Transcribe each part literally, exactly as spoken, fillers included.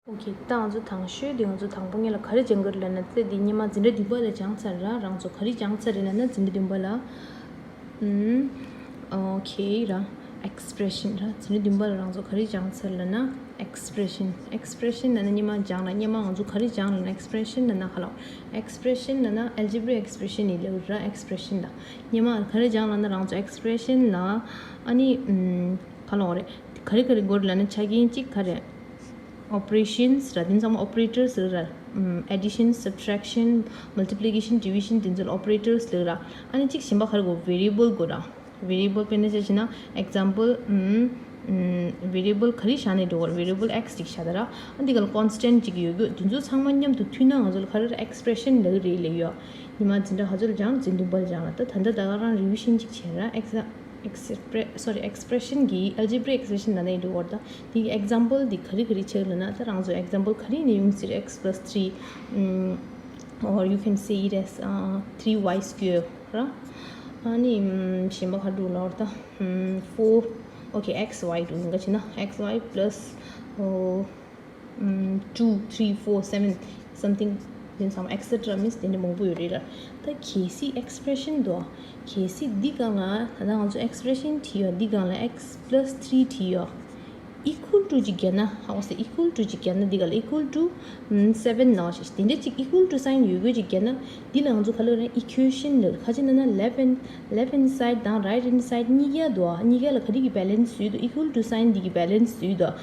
ཨོ་ཁེ། ད་ང་ཚོ་དང་ཤོས་དེ་ང་ཚོ་དང་པོ་ངེད་ལ་ག་རེ་སྦྱང་གི་རེད་ལབ་ན། ཚེ་འདི་སྔོན་མ་འཛིན་གྲྭ་བདུན་པ་ལ་སྦྱངས་ཚར་ར། རང་ཚོ་ག་རེ་སྦྱངས་ཚར་རེད་ལབ་ན། འཛིན་གྲྭ་བདུན་པ་ལ། ཨུམ། ཨོ་ཁེ་ར། ཨེགས་པི་རེ་ཤན་ར། འཛིན་གྲྭ་བདུན་པ་ལ་རང་ཚོ་ག་རེ་སྦྱངས་ཚར་ལབ་ན། ཨེགས་པི་རེ་ཤན། ཨེགས་པི་རེ་ཤན་ལབ་ན་སྔོན་མ་སྦྱངས་ལ། སྔོན་མ་ང་ཚོ་ག་རེ་སྦྱངས་ལབ་ན། ཨེགས་པི་རེ་ཤན་ལབ་ན་ག་ལ། ཨེགས་པི་རེ་ཤན་ལབ་ན་ཨལ་ཇི་བྷ་རིག་ཨེགས་པི་རེ་ཤན་ཡིན་ལབ་ར། ཨེགས་པི་རེ་ཤན་ད་སྔོན་མ་ག་རེ་སྦྱངས་ལབ་ན། རང་ཚོ་ཨེགས་པི་རེ་ཤན་ལ་ཨ་ནི་ཨུམ། ག་ལ་འོ་རེད། ག་རེ་ག་རེ་དགོས་རེད་ལབ་ན། ཆ་རྐྱེན་གཅིག་ག་རེ། ཨོ་པ་རེ་ཤན་ར། དེ་ཚང་མ་ཨོ་པ་རེ་ཊར་ཟེར་ར། ཨུམ། ཨེ་ཌི་ཤན། སབ་ཊེག་ཤན། མལ་ཊི་པི་ལི་ཀེ་ཤན། ཌི་བི་ཤན། དེ་ཚོ་ལ་ཨོ་པ་རེ་ཊར་ཟེར་ར། ཨ་ནི་གཅིག་གཞན་པ་ག་རེ་དགོས། ཝེ་རི་ཨེ་བྷལ་དགོས་ར། ཝེ་རི་ཨེ་བྷལ་དཔེར་ན་ཆ་བཞག་ན། ཨེག་ཛམ་པལ། ཨུམ། ཝེ་རི་ཨེ་བྷལ་ག་རེ་བཞག་ནས་འགྲོ་བར། ཝེ་རི་ཨེ་བྷལ་ཨེགས་ཅིག་བཞག་ད་ར། ཨ་འདི་ག་ལ་ཀོན་སི་ཊེན་ཊི་ཅིག་ཡོད་རྒྱུ། དེ་ཚོ་ཚང་མ་མཉམ་དུ་མཐུད་ན་ང་ཚོ་ལ་ག་རེ་ར། ཨེགས་པི་རེ་ཤན་ལབ་ཀྱི་རེད་ལབ་ཡོད། ཉི་མ་འཛིན་གྲྭ་ག་ཚོད་ལ་སྦྱངས། འཛིན་བདུན་པ་ལ་སྦྱངས་ལ། ད་ད་ལྟ་ད་ག་རང་རི་བི་ཤན་ཅིག་བྱས་ར། ཨེགས་ཨེགས་པི་རེ་སོ་རི། ཨེགས་པི་རེ་ཤན་གྱི་ཨལ་ཇི་བྷ་རིག་ཨེགས་པི་རེ་ཤན་ལབ་ན་ཡིན་འགྲོ་བར། ད་དེ་གི་ཨེག་ཛམ་པལ་འདི་ག་རེ་ག་རེ་ཆགས་ལབ་ན། ད་རང་ཚོ་ཨེག་ཛམ་པལ་ག་རེ་ནས་ཡོང་སྲིད། X plus three, um, or you can say it as, uh, three y square ར། ཨ་ནི་ཨམ། གཞན་པ་ག་རེ་འདུག་ལབ་ད། ཨམ། four, okay, x y འདུག་ཡིན་ག་བྱས་ན། x y plus, oh, ཨམ། two, three, four, seven, something, then some, et cetera means དེ་འདྲ་མང་པོ་ཡོད་རེད་ལ། ད་གལ་སྲིད་ཨེགས་པི་རེ་ཤན་འདུག་གལ་སྲིད་འདི་སྒང་ལ་ད་ལྟ་ང་ཚོ་ཨེགས་པི་རེ་ཤན་བྲིས་ཡོད། འདི་སྒང་ལ་x plus three བྲིས་ཡོད། ཨི་ཁུལ་ཊུ་ཅིག་བརྒྱབ་ན། ཧ་གོ་སོང་། ཨི་ཁུལ་ཊུ་ཅིག་བརྒྱབ་ན། འདི་ག་ལ་ཨི་ཁུལ་ཊུ་seven ནང་བཞིན་དེ་འདྲ་ཅིག་ཨི་ཁུལ་ཊུ་སའིན་ཡོད་དགོས་ཅིག་བརྒྱབ་ན། འདི་ལ་ང་ཚོ་ག་ལ་ཨི་ཁུ་ཨེ་ཤན་ལབ། ག་ཅི་ན་ན་left hand, left hand side དང་right hand side གཉིས་ཀ་འདུག་གཉིས་ཀ་ལ་ག་རེ་གི་བེ་ལེན་སི་ཡོད་འདུག་ཨི་ཁུལ་ཊུ་སའིན་འདི་གི་བེ་ལེན་སི་ཡོད་འདུག་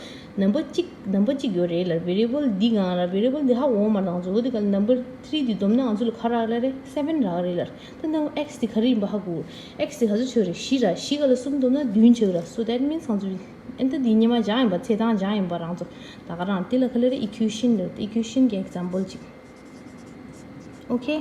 ནམ་བར་གཅིག་ནམ་བར་གཅིག་ཡོད་རེད་ལ། ཝེ་རི་ཨེ་བྷལ་འདི་སྒང་ལ། ཝེ་རི་ཨེ་བྷལ་འདི་ཧ་གོ་མ་རེད། ང་ཚོ་འོ་འདི་ག་ལ་ནམ་བར་ཐི་རི་འདི་བསྡོམས་ན་ང་ཚོ་ལ་ག་རག་ལ་རེད། སེ་བེན་རག་རེད་ལ། ད་ནང་ཨེགས་དེ་ག་རེ་ཡིན་པ་ཧ་གོ། ཨེགས་དེ་ག་ཚོད་ཆགས་རེད། བཞི་ར། བཞི་ག་ལ་གསུམ་བསྡོམས་ན་བདུན་ཆགས་ར། So that means ང་ཚོ་ཨེ་ད་འདི་སྔོན་མ་སྦྱངས་ཡིན་པ། ཚེ་དང་སྦྱངས་ཡིན་པ། རང་ཚོ་ད་ག་རང་དེ་ལ་ག་ལ་རེད། ཨི་ཁུ་ཨེ་ཤན་ལབ། ཨི་ཁུ་ཨེ་ཤན་གྱི་ཨེག་ཛམ་པལ་ཅིག་ཨོ་ཁེ།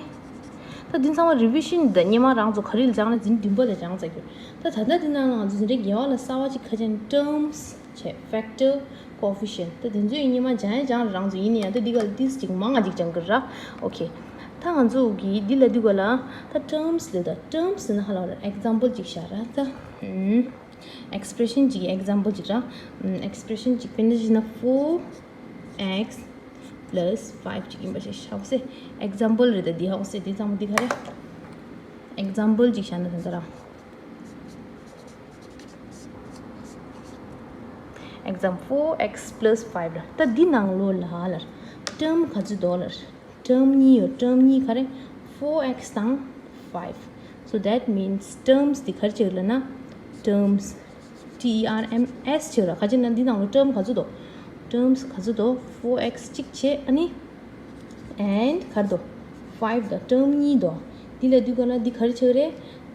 ད་འདི་ཚང་མ་རི་བི་ཤན་ད་སྔོན་མ་རང་ཚོ་ག་རེ་ལ་སྦྱངས་ན། འཛིན་བདུན་པ་ལ་སྦྱངས་ཚར་རྒྱུ། ད་ད་ལྟ་འདི་ནང་ལ་ང་ཚོ་འཛིན་གྲྭ་བརྒྱད་པ་ལ་གསར་པ་ཅིག་ག་ཅན་ཊརམ་སི་བྱས། ཕེག་ཊར། ཀོ་ཨེ་ཕི་ཤན། ད་དེ་ཚོ་ཡིན་སྔོན་མ་སྦྱངས་ཡ་སྦྱངས་རང་ཚོ་ཡིན་ཡང་། ད་འདི་ག་ལ་ཏིས་ཅིག་མང་ང་ཅིག་སྦྱང་གི་ར། ཨོ་ཁེ། ད་ང་ཚོ་གི་འདི་ལ་འདི་ག་ལ་ད་ཊརམ་སི་ལ། ད་ཊརམ་སི་ན་ཧ་ལ་ར། ཨེག་ཛམ་པལ་ཅིག་བཞག་ར། ད་ཨུམ། ཨེགས་པི་རེ་ཤན་ཅིག་གི་ཨེག་ཛམ་པལ་ཅིག་ར། ཨུམ། ཨེགས་པི་རེ་ཤན་ཅིག་དཔེར་ན་བཞག་ན་ཕོར་ཨེགས་པ་ལ་སི་ཕའིབ་ཅིག་ཡིན་པ་ཞིག་བཞག་སེ། ཨེག་ཛམ་པལ་རེད། ད་འདི་ཧ་གོ་སེ། འདི་ཚང་མ་འདི་ག་རེ། ཨེག་ཛམ་པལ་ཅིག་བཞག་ན་ད་ལྟ་རང་ཨེག་ཛམ། ཕོར་ཨེགས་པ་ལ་སི་ཕའིབ་ར། ད་འདི་ནང་ལོགས་ལ་ལར་ཊརམ་ག་ཚོད་འདུག་ལར། ཊརམ་གཉིས་ཡོད། ཊརམ་གཉིས་ག་རེ། ཕོར་ཨེགས་དང་ཕའིབ། So that means ཊརམ་སི་འདི་ག་རེ་ཆགས་ལབ་ན། ཊརམ་སི། ཊི་ཨི་ཨར་ཨེམ་ཨེས་ཆགས་ར། ག་ཅི་ན་འདི་ནང་ལ་ཊརམ་ག་ཚོད་འདུག་ཊརམ་སི་ག་ཚོད་འདུག་ཕོར་ཨེགས་གཅིག་བྱས། ཨ་ནི་ཨེན་ཌི་ག་རེ་འདུག་ཕའིབ་དང་ཊརམ་གཉིས་འདུག་འདི་ལ་འདི་ག་ན་འདི་ག་རེ་ཆགས་རེད།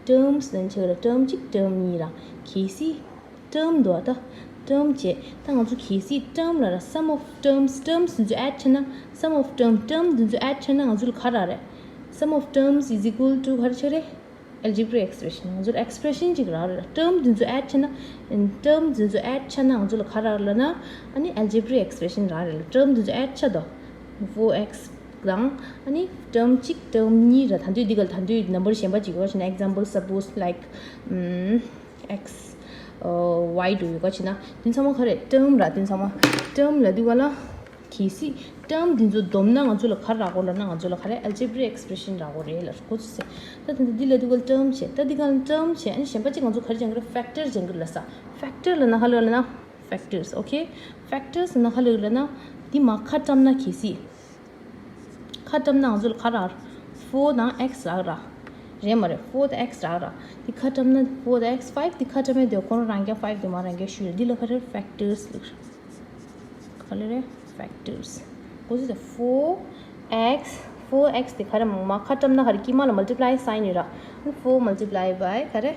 ཊརམ་སི་ནང་ཆགས་ར། ཊརམ་གཅིག་ཊརམ་གཉིས་ར། གལ་སྲིད་ཊརམ་འདུག་ད་ཊརམ་བྱས། ད་ང་ཚོ་གལ་སྲིད་ཊརམ་ལ་ར། sum of terms, ཊརམ་སི་འདི་ཚོ་ཨེཌ་བྱས་ན། sum of term, ཊརམ་འདི་ཚོ་ཨེཌ་བྱས་ན་ང་ཚོ་ལ་ག་རག་རེད། sum of terms is equal to ག་རེ་ཆགས་རེད། ཨལ་ཇི་བྷ་རིག་ཨེགས་པི་རེ་ཤན། ང་ཚོ་ལ་ཨེགས་པི་རེ་ཤན་ཅིག་རག་རེད་ལ། ཊརམ་འདི་ཚོ་ཨེཌ་བྱས་ན། ཊརམ་འདི་ཚོ་ཨེཌ་བྱས་ན་ང་ཚོ་ལ་ག་རག་ལབ་ན། ཨ་ནི་ཨལ་ཇི་བྷ་རིག་ཨེགས་པི་རེ་ཤན་རག་རེད་ལ། ཊརམ་འདི་ཚོ་ཨེཌ་བྱས་དོ། ཕོར་ཨེགས་དང་ཨ་ནི་ཊརམ་གཅིག་ཊརམ་གཉིས་ར། ད་དུང་འདི་ག་ལ་ད་དུང་ནམ་བར་གཞན་པ་ཅིག་ཡོད་ཕྱིན་ན། example, suppose, like, um, x, uh, y འདྲ་ཡོད་ག་ཕྱིན་ན། དེ་ཚང་མ་ག་རེ། ཊརམ་ར། དེ་ཚང་མ་ཊརམ་ལ་འདི་ག་ལ། གལ་སྲིད་ཊརམ་འདི་ཚོ་བསྡོམས་ན་ང་ཚོ་ལ་ག་རག་གོ་ལབ་ན། ང་ཚོ་ལ་ག་རེ། ཨལ་ཇི་བྷ་རིག་ཨེགས་པི་རེ་ཤན་རག་གོ་རེད་ལ། གོ་ཚོད་ཟེར། ད་ད་འདི་ལ་འདི་ག་ལ་ཊརམ་བྱས། ད་འདི་ག་ལ་ཊརམ་བྱས། ཨ་ནི་གཞན་པ་ཅིག་ང་ཚོ་ག་རེ་སྦྱང་གི་རེད། ཕེག་ཊར་སྦྱང་གི་རེད་ལ་ས། ཕེག་ཊར་ལབ་ན་ག་ལ་ལབ་ན། ཕེག་ཊར་སི། ཨོ་ཁེ། ཕེག་ཊར་སི་ན་ག་ལ་ལབ་ན། འདི་མར་ཁ་བཀྲམ་ན། གལ་སྲིད་ཁ་བཀྲམ་ན་ང་ཚོ་ལ་ག་རག་རེད། ཕོར་དང་ཨེགས་རག་ར། རེད་མ་རེད། ཕོར་དང་ཨེགས་རག་ར། འདི་ཁ་བཀྲམ་ན་ཕོར་དང་ཨེགས་ཕའིབ། འདི་ཁ་བཀྲམ་ཡ་དེ་ཁོ་རང་རང་རྐྱ་ཕའིབ་དེ་མར་རང་རྐྱ་ཤུ་རེད། འདི་ལ་ག་རེ། ཕེག་ཊར་སི་ལབ་རེད། ག་ལ་རེད། ཕེག་ཊར་སི། གོ་ཚོད་ཟེར། ཕོར་ཨེགས། ཕོར་ཨེགས་དེ་ག་རེ། མར་ཁ་བཀྲམ་ན་ག་རེ། དཀྱིལ་མ་ལ་མལ་ཊི་པ་ལའི་སའིན་ཡོད་ར། ཕོར་མལ་ཊི་པ་ལའི་བའི་ག་རེ།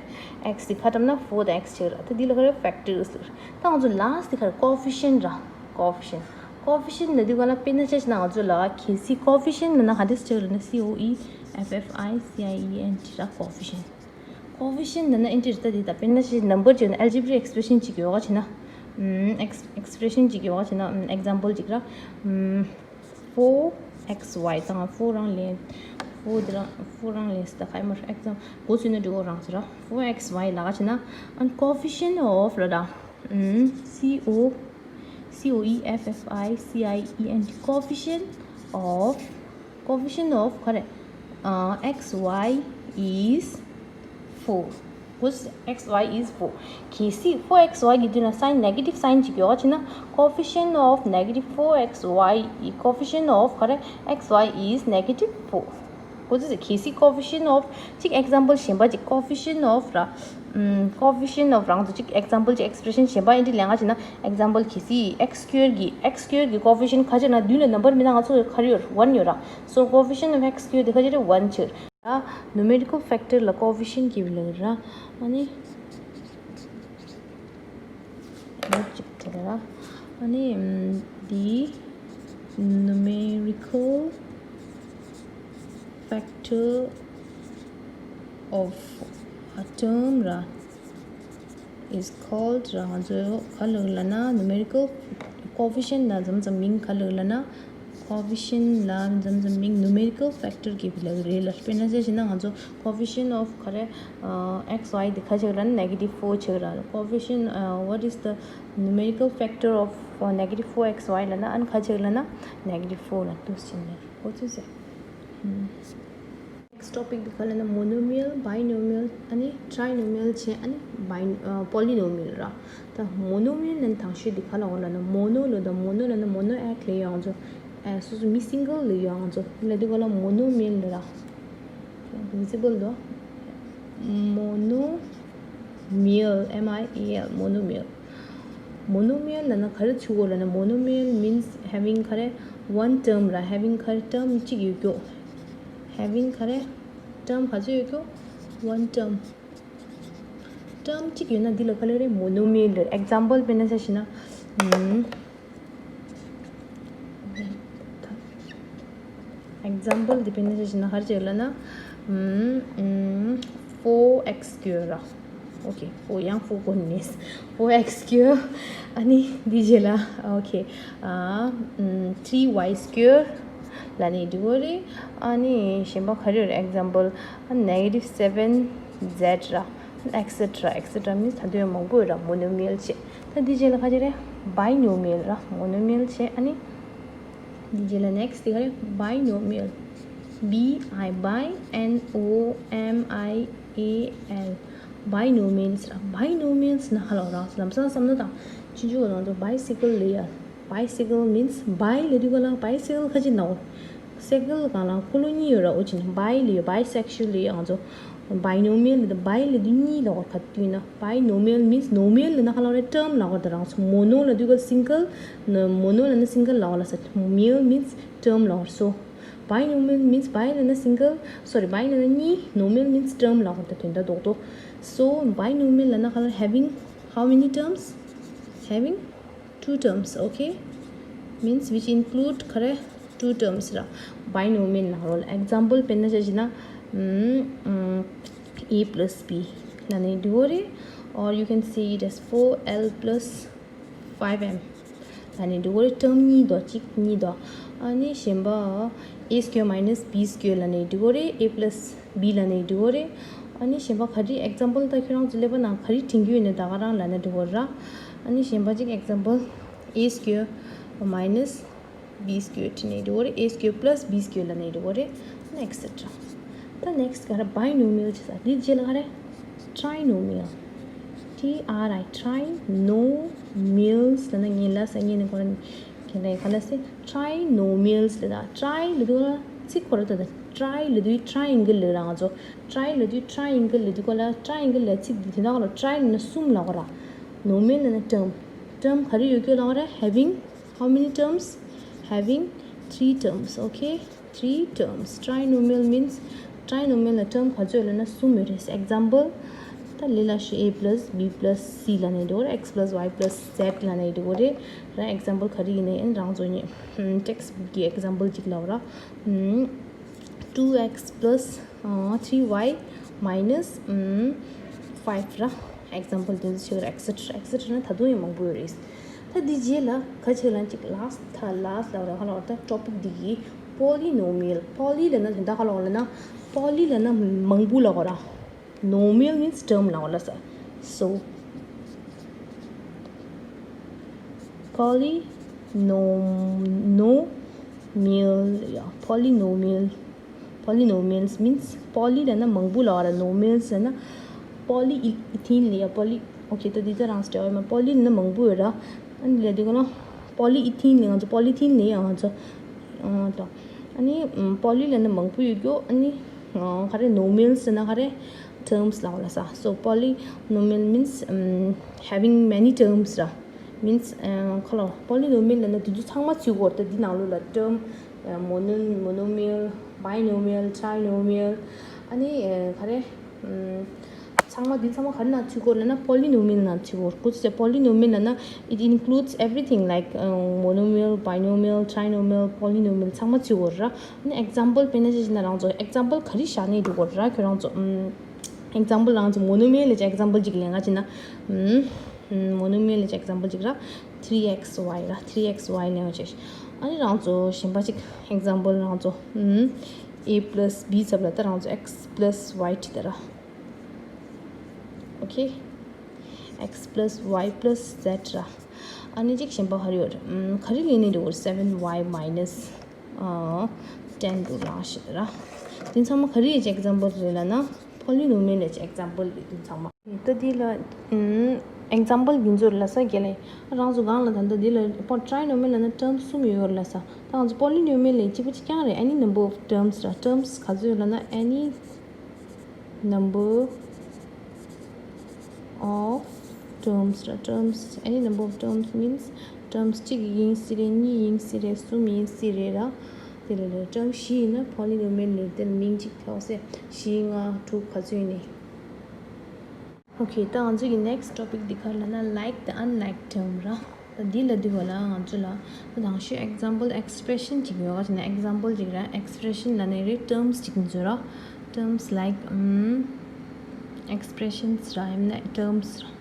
ཨེགས། དེ་ཁ་བཀྲམ་ན་ཕོར་དང་ཨེགས་ཆགས་ར། ད་འདི་ལ་ག་རེ། ཕེག་ཊར་སི་ལབ་ར། ད་ང་ཚོ་ལ་སི་དེ་ག་རེ། ཀོ་ཨེ་ཕི་ཤན་ར། ཀོ་ཨེ་ཕི་ཤན། ཀོ་ཨེ་ཕི་ཤན་ལབ་དུས་ག་ལ། དཔེར་ན་ཆ་བཞག་ན་ང་ཚོ་ལ་གལ་སྲིད་ཀོ་ཨེ་ཕི་ཤན་ལབ་ན་ག་འདྲས་ཆགས་ལབ་ན། སི་ཨོ་ཨི་ཨེཕ་ཨེཕ་ཨའི་སི་ཨའི་ཨི་ཨེན་ཊི་ར། ཀོ་ཨེ་ཕི་ཤན། ཀོ་ཨེ་ཕི་ཤན་ལབ་ན་ཨེ་ཨེན་ཊི་རེད། ད་འདི་ད་དཔེར་ན་ཆ་བཞག་ན་ནམ་བར་བྱས་ན་ཨལ་ཇི་བྷ་རིག་ཨེགས་པི་རེ་ཤན་ཅིག་ཡོད་ག་བྱས་ན། ཨམ། ཨེགས། ཨེགས་པི་རེ་ཤན་ཅིག་ཡོད་ག་བྱས་ན། ཨམ། ཨེག་ཛམ་པལ་ཅིག་ར། ཨམ། ཕོར་ཨེགས་ཝའི་དང་ཕོར་རང་ལེན། ཕོར་འདི་རང་ཕོར་རང་ལེན་སི་ད་ག་ཡོད་མ་རེད། ཨེག་ཛམ་གོ་ཚུལ་ནི་འགྲིག་གོ་རང་ཟེར་ར། ཕོར་ཨེགས་ཝའི་ལབ་ག་བྱས་ན། ཨན། ཀོ་ཨེ་ཕི་ཤན་ཨོཕ་ལབ་ར། ཨམ། སི་ཨོ། C O E F F I C I E N T, coefficient of, coefficient of ག་རེ། ཨ། X Y is four. གོ་སོང་། X Y is four. གལ་སྲིད་four X Y གི་མདུན་ལ་sign, negative sign ཅིག་ཡོད་པ་ཅིག་ན། Coefficient of negative four X Y, coefficient of ག་རེ། X Y is negative four. གོ་སོང་། གལ་སྲིད་coefficient of གཅིག་example གཞན་པ་ཅིག coefficient of ར། ཨམ། coefficient of རང་ཚོ་གཅིག་example གཅིག expression གཞན་པ་འདི་ལེན་ག་བྱེད་ན། example གལ་སྲིད་X square གི། X square གི་coefficient ག་བྱེད་ན། མདུན་ལ་number མེད་ན་ང་ཚོ་ག་རེ་ཡོད། One ཡོད་ར། So coefficient of X square དེ་ག་བྱེད་རེད། One བྱེད་ར། Numerical factor ལ་coefficient གི་ལབ་ར། ཨ་ནི། ཅིག་བྲིས་ལ། ཨ་ནི། ཨམ། the numerical factor of a term ར is called ར། ང་ཚོ་ག་ལབ་ལབ་ན། numerical coefficient ལ་མཚམས་མཚམས་མིང་ག་ལབ་ལབ་ན། coefficient ལ་མཚམས་མཚམས་མིང་numerical factor གི་ལབ་རེད་ལ། དཔེར་ན་ཆ་བཞག་ན་ང་ཚོ་coefficient of ག་རེ། ཨ། X Y དེ་ག་བྱེད་ལབ་ན་negative four བྱེད་ར། Coefficient, uh, what is the numerical factor of, uh, negative four X Y ལབ་ན། ཨ་ནི་ག་བྱེད་ལབ་ན་negative four ལ་འདུག་ཟེར་ནས། གོ་སོང་ཟེར། ཨམ། next topic དེ་ག་ལབ་ན་monomial, binomial ཨ་ནི་trinomial བྱས། ཨ་ནི་bi- ཨ། polynomial ར། ད་monomial ནི་དང་ཤོས་དེ་ག་ལབ་ལབ་ན། mono ལབ་ད། mono ལབ་ན་mono་act ལབ་ཡོད་ང་ཚོ། ཨ། སོ་སོ་མི་single ལབ་ཡོད་ང་ཚོ། ལབ་དུས་ག་ལ་monomial ལབ་ར། Visible though. Monomial, M I A L, monomial. Monomial ལབ་ན་ག་རེ་ཆུ་གོ་ལབ་ན། monomial means having ག་རེ། One term ར། having ག་རེ། term གཅིག་ཡོད་རྒྱུ། having ག་རེ། term ག་ཚོད་ཡོད་རྒྱུ། One term. term གཅིག་ཡོད་ན་འདི་ལ་ག་ལབ་རེད། monomial རེད། example དཔེར་ན་ཆ་བཞག་ན། ཨམ། example འདི་དཔེར་ན་ཆ་བཞག་ན་ག་རེ་བྱེད་ལབ་ན། ཨམ། ཨམ། four X square ར། okay, four ཡང་four གོ་ནས། four X square ཨ་ནི་འདི་རྗེས་ལ། okay, ཨ། ཨམ། three Y square ལབ་ནས་འགྲིག་གི་རེད། ཨ་ནི་གཞན་པ་ག་རེ་ཡོད་རེད། example ཨ། negative seven Z ར། etcetera etcetera means ད་དུང་མང་པོ་ཡོད་ར། monomial བྱས། ད་འདི་རྗེས་ལ་ག་རེ་རེད། binomial ར། monomial བྱས། ཨ་ནི་འདི་རྗེས་ལ་next དེ་ག་རེ། binomial. B I, bi, N O M I A L. binomials ར། binomials ན་ཧ་ལོ་ར། ལམ་སང་བསམ་བློ་བཏང་། ཕྱིན་ཆད་ང་ཚོ་bicycle ལབ་ཡ། bicycle means bi ལབ་དུས་ག་ལ་bicycle ག་ཅི་ནའོ། སའི་ཀལ་གང་ལ་འཁོར་ལོ་གཉིས་ཡོད་ར། འོ་ཅི་ན་bi ལབ་ཡོད། bisexual ལབ་ཡོད། ང་ཚོ་binomial ལབ་དུས་bi ལབ་དུས་གཉིས་ལབ་དགོས་ག་དུས་ན། binomial means nomial ལབ་ན་ག་ལ་རེ། term ལབ་དགོས། ད་རང་ཚོ་mono ལབ་དུས་ག་single། mono ལབ་ན་single ལབ་དགོས་ལ་ས། mial means term ལབ་དགོས། so binomial means bi ལབ་ན་single, sorry, bi ལབ་ན་གཉིས། nomial means term ལབ་དགོས། ད་དོན་དག་རྡོག་རྡོག so binomial ལབ་ན་ག་ལ། having how many terms? Having two terms, okay? Means which include ག་རེ། two terms ར། binomial ནང་ལོགས་ལ། example དཔེར་ན་ཆ་བཞག་ན། ཨམ། ཨམ། A plus B ལབ་ནས་འགྲིག་གི་རེད། Or you can say it as four L plus five M ལབ་ནས་འགྲིག་གི་རེད། term གཉིས་འདུག་གཅིག་གཉིས་འདུག་ཨ་ནི་གཞན་པ་A square minus B square ལབ་ནས་འགྲིག་གི་རེད། A plus B ལབ་ནས་འགྲིག་གི་རེད། ཨ་ནི་གཞན་པ་ག་རེ། example ད་ཁྱོད་རང་ཚོ་ཀླད་པ་ནང་ག་རེ་དྲན་རྒྱུ་ཡོད་ན་ད་ག་རང་ལབ་ན་འགྲིག་གི་རེད། ཨ་ནི་གཞན་པ་གཅིག example A square minus B square བྲིས་ནས་འགྲིག་གི་རེད། A square plus B square ལབ་ནས་འགྲིག་གི་རེད། ཨ་ནི་etcetera. ད་next ག་རེ། binomial བྱས་ས། འདི་རྗེས་ལ་ག་རེ། trinomial. T R I, trinomials ལབ་ན་ངས་ལབ་ས་ངས་ནི་ཁོ་རང་གི་ལས་ག་ལ་སེ། trinomials ལབ་ད། tri ལབ་དུས་ག་ལ་ཚིག་ཁོ་ར་ད། ད་tri ལབ་དུས་triangle ལབ་ར་ང་ཚོ། tri ལབ་དུས་triangle ལབ་དུས་ག་ལ། triangle ལབ་ཚིག་འདི་དེ་ན་ག་ལ། tri ལབ་ན་གསུམ་ལབ་གོ་ར། nomial ལབ་ན་term. term ག་རེ་ཡོད་རྒྱུ་ལབ་གོ་ར། having how many terms? Having three terms, okay? Three terms. Trinomial means, trinomial ལ་term ག་ཚོད་ཡོད་ལབ་ན་གསུམ་ཡོད་རེད། example ད་ལས་སླ་ཤོས། A plus B plus C ལབ་ནས་འགྲིག་གི་རེད། X plus Y plus Z ལབ་ནས་འགྲིག་གི་རེད། ར། example ག་རེ་ཡིན་ནའི་ཨེ་རང་ཚོ་ཉིད་text book གི་example གཅིག་ལབ་ར། two X plus three Y minus five ར། example དེ་ཚོ་ཆེ་གི་ར། etcetera etcetera ན་ད་དུང་ཡང་མང་པོ་ཡོད་རེད། ད་འདི་རྗེས་ལ་ག་ཆེ་ལབ་ན་གཅིག last ད་last ལབ་ར། ཧ་ལ་བ་ད་topic འདི་གི་polynomial poly ལབ་ན་དོན་དག་ག་ལབ་ལབ་ན་poly ལབ་ན་མང་པོ་ལབ་གོ་ར། nomial means term ལབ་གོ་ལ་ས། so poly no no meal, yeah, polynomial. Polynomials means poly ལབ་ན་མང་པོ་ལབ་ར། nomials ལབ་ན་polyethylene ལབ་ཡ། poly okay ད་འདི་ཚོ་རང་སྤྲད་བ་མ། poly ལབ་ན་མང་པོ་ཡོད་ར། ཨ་ནི་ལ་འདི་ག་ན་polyethylene ལབ་ང་ཚོ་polythene ལབ་ཡ་ང་ཚོ། ཨ་ད་ཨ་ནི་poly ལབ་ན་མང་པོ་ཡོད་རྒྱུ། ཨ་ནི་ག་རེ་nomials ལབ་ན་ག་རེ་terms ལབ་པ་ལ་ས། so polynomial means um, having many terms ར། means ཁ་ལོ་polynomial ལབ་ན་དེ་ཚོ་ཚང་མ་ཚུད་དགོས་རེད། ད་འདི་ནང་ལོགས་ལ་term mono- monomial, binomial, trinomial ཨ་ནི་ག་རེ་ཚང་མ་འདི་ཚང་མ་ག་རེ་ནང་ཚུད་དགོས་རེད་ན་polynomial ནང་ཚུད་དགོས་རེད། ག་ཚོད་polynomial ལབ་ན it includes everything like um, monomial, binomial, trinomial, polynomial ཚང་མ་ཚུད་དགོས་རེད་ར། ཨ་ནི་example དཔེར་ན་ཆ་བཞག་ན་རང་ཚོ་example ག་རེ་བཞག་ནས་འགྲོ་དགོས་རེད་ར། ཁྱོད་རང་ཚོ་ཨམ་example རང་ཚོ་monomial ལ་example ཅིག་ལེན་ག་བྱེད་ན་ཨམ་monomial ལ་example ཅིག་ར། three x y ར། three x y ལེན་བ་བྱས། ཨ་ནི་རང་ཚོ་གཞན་པ་ཅིག་example རང་ཚོ་ཨམ་a plus b ཚབ་ལ་ད་རང་ཚོ་x plus y བྲིས་ད་ར། okay, x plus y plus z ར། ཨ་ནི་ཅིག་གཞན་པ་ག་རེ་ཡོད་རེད། ཨམ་ག་རེ་ལེན་ནས་འགྲོ་དགོས་རེད། seven y minus ten འདུག་ལ་ཞེས་ར། དེ་ཚང་མ་ག་རེ་ཡི་example རེད་ལབ་ན་polynomial ལ་example རེད། དེ་ཚང་མ་ད་འདི་ལ་example འདི་ཚོ་ལ་ས་རྒྱལ་ལ་རང་ཚོ་གང་ལ་ད་ལྟ་འདི་ལ་trinomial ལབ་ན་terms གསུམ་ཡོད་རེད་ལ་ས། ད་ང་ཚོ་polynomial ལ་གཅིག་པ་གཅིག་རྐྱང་རེད། any number of terms ར། terms ག་ཚོད་ལབ་ན་any number of terms ར། terms, any number of terms means terms གཅིག་ཡིན་སྲིད་རེད། གཉིས་ཡིན་སྲིད་རེད། གསུམ་ཡིན་སྲིད་རེད་ར། དེ་ལ་ལ་term བཞི་ཡིན་ན་polynomial རེད། དེ་ལ་མིང་གཅིག་ཐོགས་སེ་བཞི་ལྔ་དྲུག་ག་ཚོད་ཡིན་ནའི། okay ད་ང་ཚོ་གི་next topic འདི་ག་རེ་ལབ་ན་like དང་unlike term ར། ད་འདི་ལ་འདི་བ་ལ་ང་ཚོ་ལ་ད་དང་ཤོས་example expression ཅིག་ཡོད་ག་ཅེ་ན། example ཅིག་ར། expression ལབ་ནའི་རེད། terms ཅིག་ཡིན་ཚོད་ར། terms like um, expressions ར། ཡང་ན་terms ར།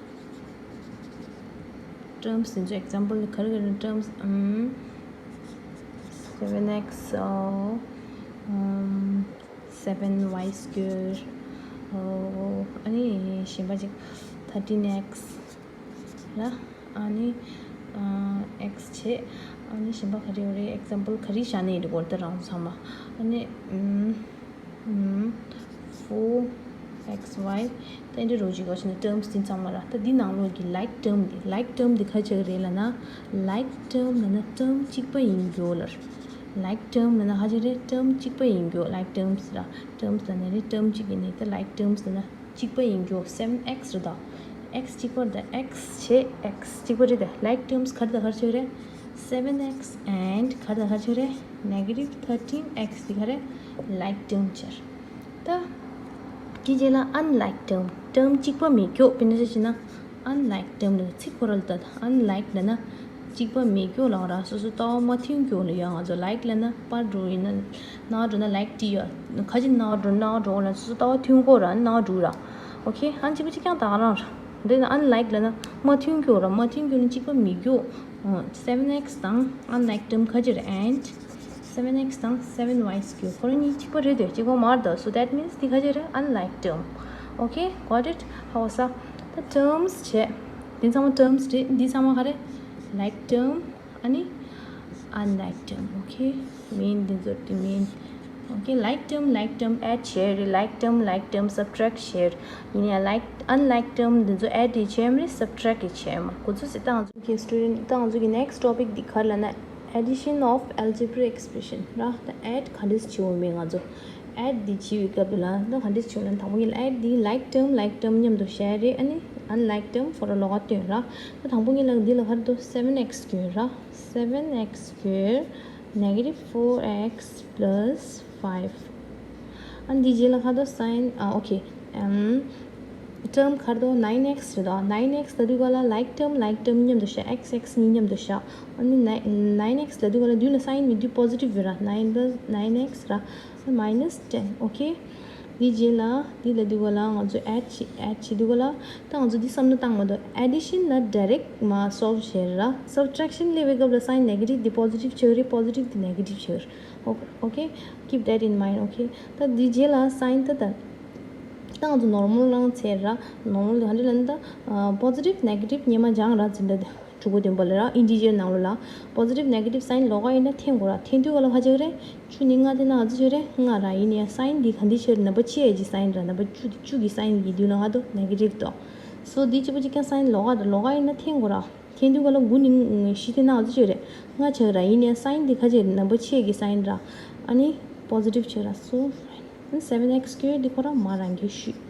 terms དེ་ཚོ་example ག་རེ་ག་རེ་terms um, seven x uh, um, seven y square uh, ཨ་ནི་གཞན་པ་ཅིག་thirteen x ར། ཨ་ནི་ཨ་x བྱས། ཨ་ནི་གཞན་པ་ག་རེ་ཡོད་རེད། example ག་རེ་བཞག་ནས་ཡོད་རེད་གོ་ད་རང་ཚང་མ། ཨ་ནི་ཨུམ་ཨུམ་four x y ད་འདི་རོ་གཅིག་གོ་ཕྱིན་ན་terms དེ་ཚང་མ་ར། ད་འདི་ནང་ལོགས་ཀྱི་like term དེ། like term དེ་ག་ཅིག་རེད་ལབ་ན། like term ལབ་ན་term གཅིག་པ་ཡིན་རྒྱུ་ལ། like term ལབ་ན་ག་ཅིག་རེད། term གཅིག་པ་ཡིན་རྒྱུ། like terms ར། terms ལབ་ནའི་རེད། term གཅིག་ཡིན་ནའི་ད་like terms ལབ་ན། གཅིག་པ་ཡིན་རྒྱུ། seven x རེད་ད། x གཅིག་པ་རེད་ད། x བྱས་x གཅིག་པ་རེད་ད། like terms ག་རེ་དང་ག་རེ་ཆགས་རེད། seven x and ག་རེ་དང་ག་རེ་ཆགས་རེད། negative thirteen x དེ་ག་རེ། like term ཆགས་རེད་ད། དེ་རྗེས་ལ་unlike term། term གཅིག་པ་མེད་རྒྱུ། དཔེར་ན་ཆ་བཞག་ན་unlike term ལ་ཚིག་ཁོ་ར་ལ་ད། unlike ལབ་ན་གཅིག་པ་མེད་རྒྱུ་ལབ་ར། སོ་སོ་ལྟ་བ་མ་མཐུན་རྒྱུ་ལ་ཡ། ང་ཚོ་like ལབ་ན་པར་འགྲོ་ཡིན་ན་ནང་འགྲོ་ན་like བྲིས་ཡ། ག་ཅི་ནང་འགྲོ་ནང་འགྲོ་ལ་སོ་སོ་ལྟ་བ་མཐུན་གོ་ར་ནང་འགྲོ་ར། okay ཨ་གཅིག་པ་གཅིག་རྐྱང་ད་ག་རང་ར། འདི་ན་unlike ལབ་ན་མ་མཐུན་རྒྱུ་ར། མ་མཐུན་རྒྱུ་ནི་གཅིག་པ་མེད་རྒྱུ། seven x དང་unlike term ག་ཅི་རེད། and seven x དང་seven y square ཁོ་རང་གཉིས་གཅིག་པ་རེད་དེ། གཅིག་པ་མ་རེད་ད། so that means འདི་ག་ཅི་རེད། unlike term okay got it ཧ་གོ་ས། ད་terms བྱས། འདི་ཚང་མ་terms རེད། འདི་ཚང་མ་ག་རེ། like term ཨ་ནི་unlike term okay main འདི་ཚོ་དེ་main okay like term like term add བྱས་རེད། like term like term subtract བྱས་རེད། ཡིན་ཡང་like unlike term འདི་ཚོ་add ཡི་བྱས་མ་རེད། subtract ཡི་བྱས་མ་རེད། ཁོ་ཚོ་སི་ཏང་okay student ཏང་ཚོ་གི་next topic འདི་ག་རེ་ལབ་ན་addition of algebraic expression ར། ད་add ག་འདྲས་བྱེད་འོང་མེད་ང་ཚོ། add འདི་བྱེད་པའི་སྐབས་ལ་ད་ག་འདྲས་བྱེད་འོང་ལབ་ན། དང་པོ་ཉིད་ལ་add འདི་like term like term མཉམ་དུ་བྱས་རེད། ཨ་ནི་unlike term ཁོ་ར་ལོགས་ཀ་སྟོན་ར། ད་དང་པོ་ཉིད་ལ་འདི་ལ་ག་རེ་འདུག seven x square ར། seven x square negative four x plus five ཨ་ནི་འདི་རྗེས་ལ་ག་རེ་འདུག sine ཨ་okay um term ག་རེ་འདུག nine x རེད་དོ། nine x ལབ་དུས་ག་ལ་like term like term མཉམ་དུ་བཞག x x གཉིས་མཉམ་དུ་བཞག་ཨ་ནི་nine x ལབ་དུས་ག་ལ་མདུན་ལ་sine མི་འདུག positive རེད་ར། nine plus nine x ར། minus ten okay འདི་རྗེས་ལ་འདི་ལབ་དུས་ག་ལ་ང་ཚོ་add བྱེད་add བྱེད་དུས་ག་ལ་ད་ང་ཚོ་འདི་བསམ་བློ་བཏང་མ་འདུག addition ལ་direct མ་solve བྱེད་ར། subtraction སླེབས་པའི་སྐབས་ལ་sine negative འདི་positive ཆགས་རེད། positive འདི་negative ཆགས་རེད། okay keep that in mind okay ད་འདི་རྗེས་ལ་sine ད་ད་ད་ང་ཚོ་normal རང་ཚད་ར། normal ག་འདྲ་ལབ་ན་ད་positive negative གཉིས་མ་སྦྱང་ར་འཛིན་གྲྭ་དེ། དྲུག་པ་བདུན་པ་ལ་ར་ཨིན་ཊི་ཇར་ནང་ལོགས་ལ་པོ་ཟི་ཊིབ་ནེ་གེ་ཊིབ་སའིན་ལོགས་ཀ་ཡིན་ན་འཐེན་དགོས་ར། འཐེན་དུས་ག་ལ་ག་ཅིག་རེད། བཅུ་ནི་ལྔ་དེ་ན་ག་ཚོད་ཅིག་རེད། ལྔ་ར། ཡིན་ནའི་སའིན་འདི་ག་འདི་ཆེ་རེད། ནམ་བར་ཆེ་ཡ་གི་སའིན་ར། ནམ་བར་བཅུ་དེ་བཅུ་གི་སའིན་གྱི་དུས་ལ་ག་དོ་ནེ་གེ་ཊིབ་དོ། སོ་འདི་གཅིག་པ་གཅིག་རྐྱང་སའིན་ལོགས་ཀ་ར། ལོགས་ཀ་ཡིན་ན་འཐེན་དགོས་ར། འཐེན་དུས་ག་ལ་དགུ་ནི་བཞི་དེ་ན་ག་ཚོད་ཅིག་རེད། ལྔ་ཆགས་ར། ཡིན་ནའི་སའིན་འདི་ག་ཅིག་རེད། ནམ་བར་ཆེ་ཡ་གི་སའིན་ར། ཨ་ནི་པོ་ཟི་ཊིབ་ཆགས་ར། སོ། སེ་བན་ཨེགས་སྐུ་ཡར་འདི་ཁོ་རང་མ་རང་གིས་ཤོད།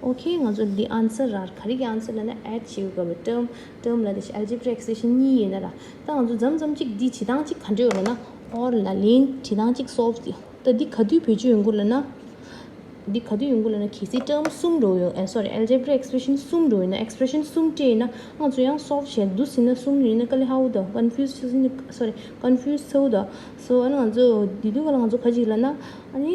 ཨོ་ཁེ། ང་ཚོ་འདི་ཨན་སར་ར། ག་རེ་གི་ཨན་སར་ལབ་ན་ཨེཌ་བྱེད་དགོས་པའི་ཊརམ། ཊརམ་ལབ་དེ་ཨལ་ཇི་བྷ་རིག་ཨེགས་པི་རེ་ཤན་གཉིས་ཡོད་ན་ར། ད་ང་ཚོ་མཚམས་མཚམས་གཅིག་འདི་བྱེད་སྟངས་གཅིག་ག་འདྲ་ཡོད་ལབ་ན། ཨོར་ལ་ལེན་བྱེད་སྟངས་གཅིག་སོལབ་དེ། ད་འདི་ག་དུས་བེད་སྤྱོད་ཡོང་གི་ལབ་ན། འདི་ག་དུས་ཡོང་གི་ལབ་ན། གལ་སྲིད་ཊརམ་གསུམ་འགྲོ་ཡོད། ཨེ་སོ་རི། ཨལ་ཇི་བྷ་རིག་ཨེགས་པི་རེ་ཤན་གསུམ་འགྲོ་ཡོད་ན། ཨེགས་པི་རེ་ཤན་གསུམ་སྤྲད་ཡོད་ན། ང་ཚོ་ཡང་སོལབ་བྱས་འདུག་ཟིན་ན་གསུམ་ཡིན་ན་དཀའ་ལས་ཁག་པོ་དང་། ཀོན་ཕིའུ་ཛི་ཆགས་ཟིན། སོ་རི། ཀོན་ཕིའུ་ཛི་ཆགས་པོ་དང་། སོ་ཨ་ནི་ང་ཚོ་འདི་དུས་ག་ལ་ང་ཚོ་ག་ཅིག་ལབ་ན། ཨ་ནི།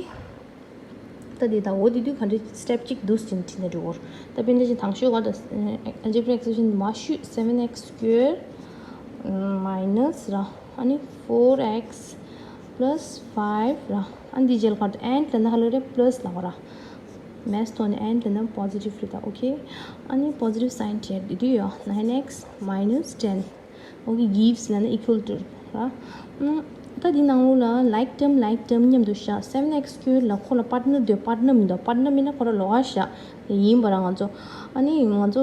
ད་འདི་ད་འོ་འདི་དུས་ག་འདྲ་སི་ཊེབ་གཅིག་འདུག་ཟིན་བྲིས་ན་འགྲིག་གོ། ད་དཔེར་ན་ཅིག་དང་ཤོས་ག་ད་ཨལ་ཇི་བྷ་རིག་ཨེགས་པི་རེ་ཤན་མ་ཤོད། སེ་བན་ཨེགས་སྐུ་ཡར་མའི་ནས་ར། ཨ་ནི་ཕོར་ཨེགས་པ་ལ་སི་ཕའིབ་ར། ཨ་ནི་འདི་རྗེས་ལ་ག་ད་ཨེནཌ་ལབ་ན་ཧ་ལོ་རེད། པ་ལ་སི་ལབ་གོ་ར། མེཐ་ཐོག་ནས་ཨེནཌ་ལབ་ན་པོ་ཟི་ཊིབ་རེད་ད། ཨོ་ཁེ། ཨ་ནི་པོ་ཟི་ཊིབ་སའིན་བྲིས་འདི་དུས་ཡོད། ནའིན་ཨེགས་མའི་ནས་ཊེན། ཨོ་ཁེ། གིབ་སི་ལབ་ན་ཨི་ཀུ་ཨལ་ཊུ་ར། ཨུམ། ད་འདི་ནང་ལོགས་ལ་ལའིཀ་ཊརམ་ལའིཀ་ཊརམ་མཉམ་དུ་བཞག། སེ་བན་ཨེགས་སྐུ་ཡར་ལ་ཁོ་ལ་པཱར་ཊི་ནར་དེ། པཱར་ཊི་ནར་མི་འདུག་པཱར་ཊི་ནར་མིན་ན་ཁོ་ར་ལོགས་ཀ་བཞག་ཡིན་པ་ར། ང་ཚོ་ཨ་ནི་ང་ཚོ་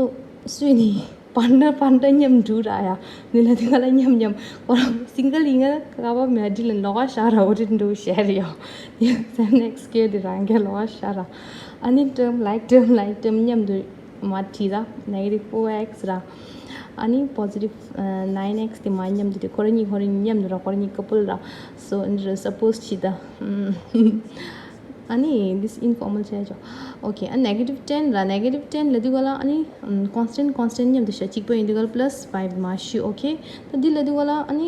སུས་ནི་པཱར་ཊི་ནར་པཱར་ཊི་ནར་མཉམ་འགྲོ་ར་ཡ། ནི་ལ་དེ་ག་ལ་མཉམ་མཉམ་ཁོ་ར་སིང་གལ་ཡིན་ན་ཀ་བ་མེད་འདི་ལ་ལོགས་ཀ་བཞག་ར། འོ་དེ་འགྲོ་བཤད་རེད་ཡ། སེ་བན་ཨེགས་སྐུ་ཡར་དེ་རང་གི་ལོགས་ཀ་བཞག་ར། ཨ་ནི་ཊརམ་ལའིཀ་ཊརམ་ལའིཀ་ཊརམ་མཉམ་དུ་མ་བྲིས་ར། ནེ་གེ་ཊིབ་ཕོར་ཨེགས་ར། ཨ་ནི་པོ་ཟི་ཊིབ་ནའིན་ཨེགས་དེ་མ་མཉམ་དུ་དེ་ཁོ་ར་གཉིས་ཁོ་ར་གཉིས་མཉམ་དུ་ར། ཁོ་ར་གཉིས་ཀ་པལ་ར། སོ་འདི་ར་སབ་པོ་ཟི་བྱེད་ད། ཨ་ནི་this informal བྱས་ཆོག་ཨོ་ཁེ། ཨ་ནེ་གེ་ཊིབ་ཊེན་ར། ནེ་གེ་ཊིབ་ཊེན་ལབ་དུས་ག་ལ་ཨ་ནི་ཀོན་སི་ཊེན་ཊི་ཀོན་སི་ཊེན་ཊི་མཉམ་དུ་བཞག་གཅིག་པ་ཡིན་དུས་ག་ལ་པ་ལ་སི་ཕའིབ་མ་ཤོད། ཨོ་ཁེ། ད་འདི་ལབ་དུས་ག་ལ་ཨ་ནི།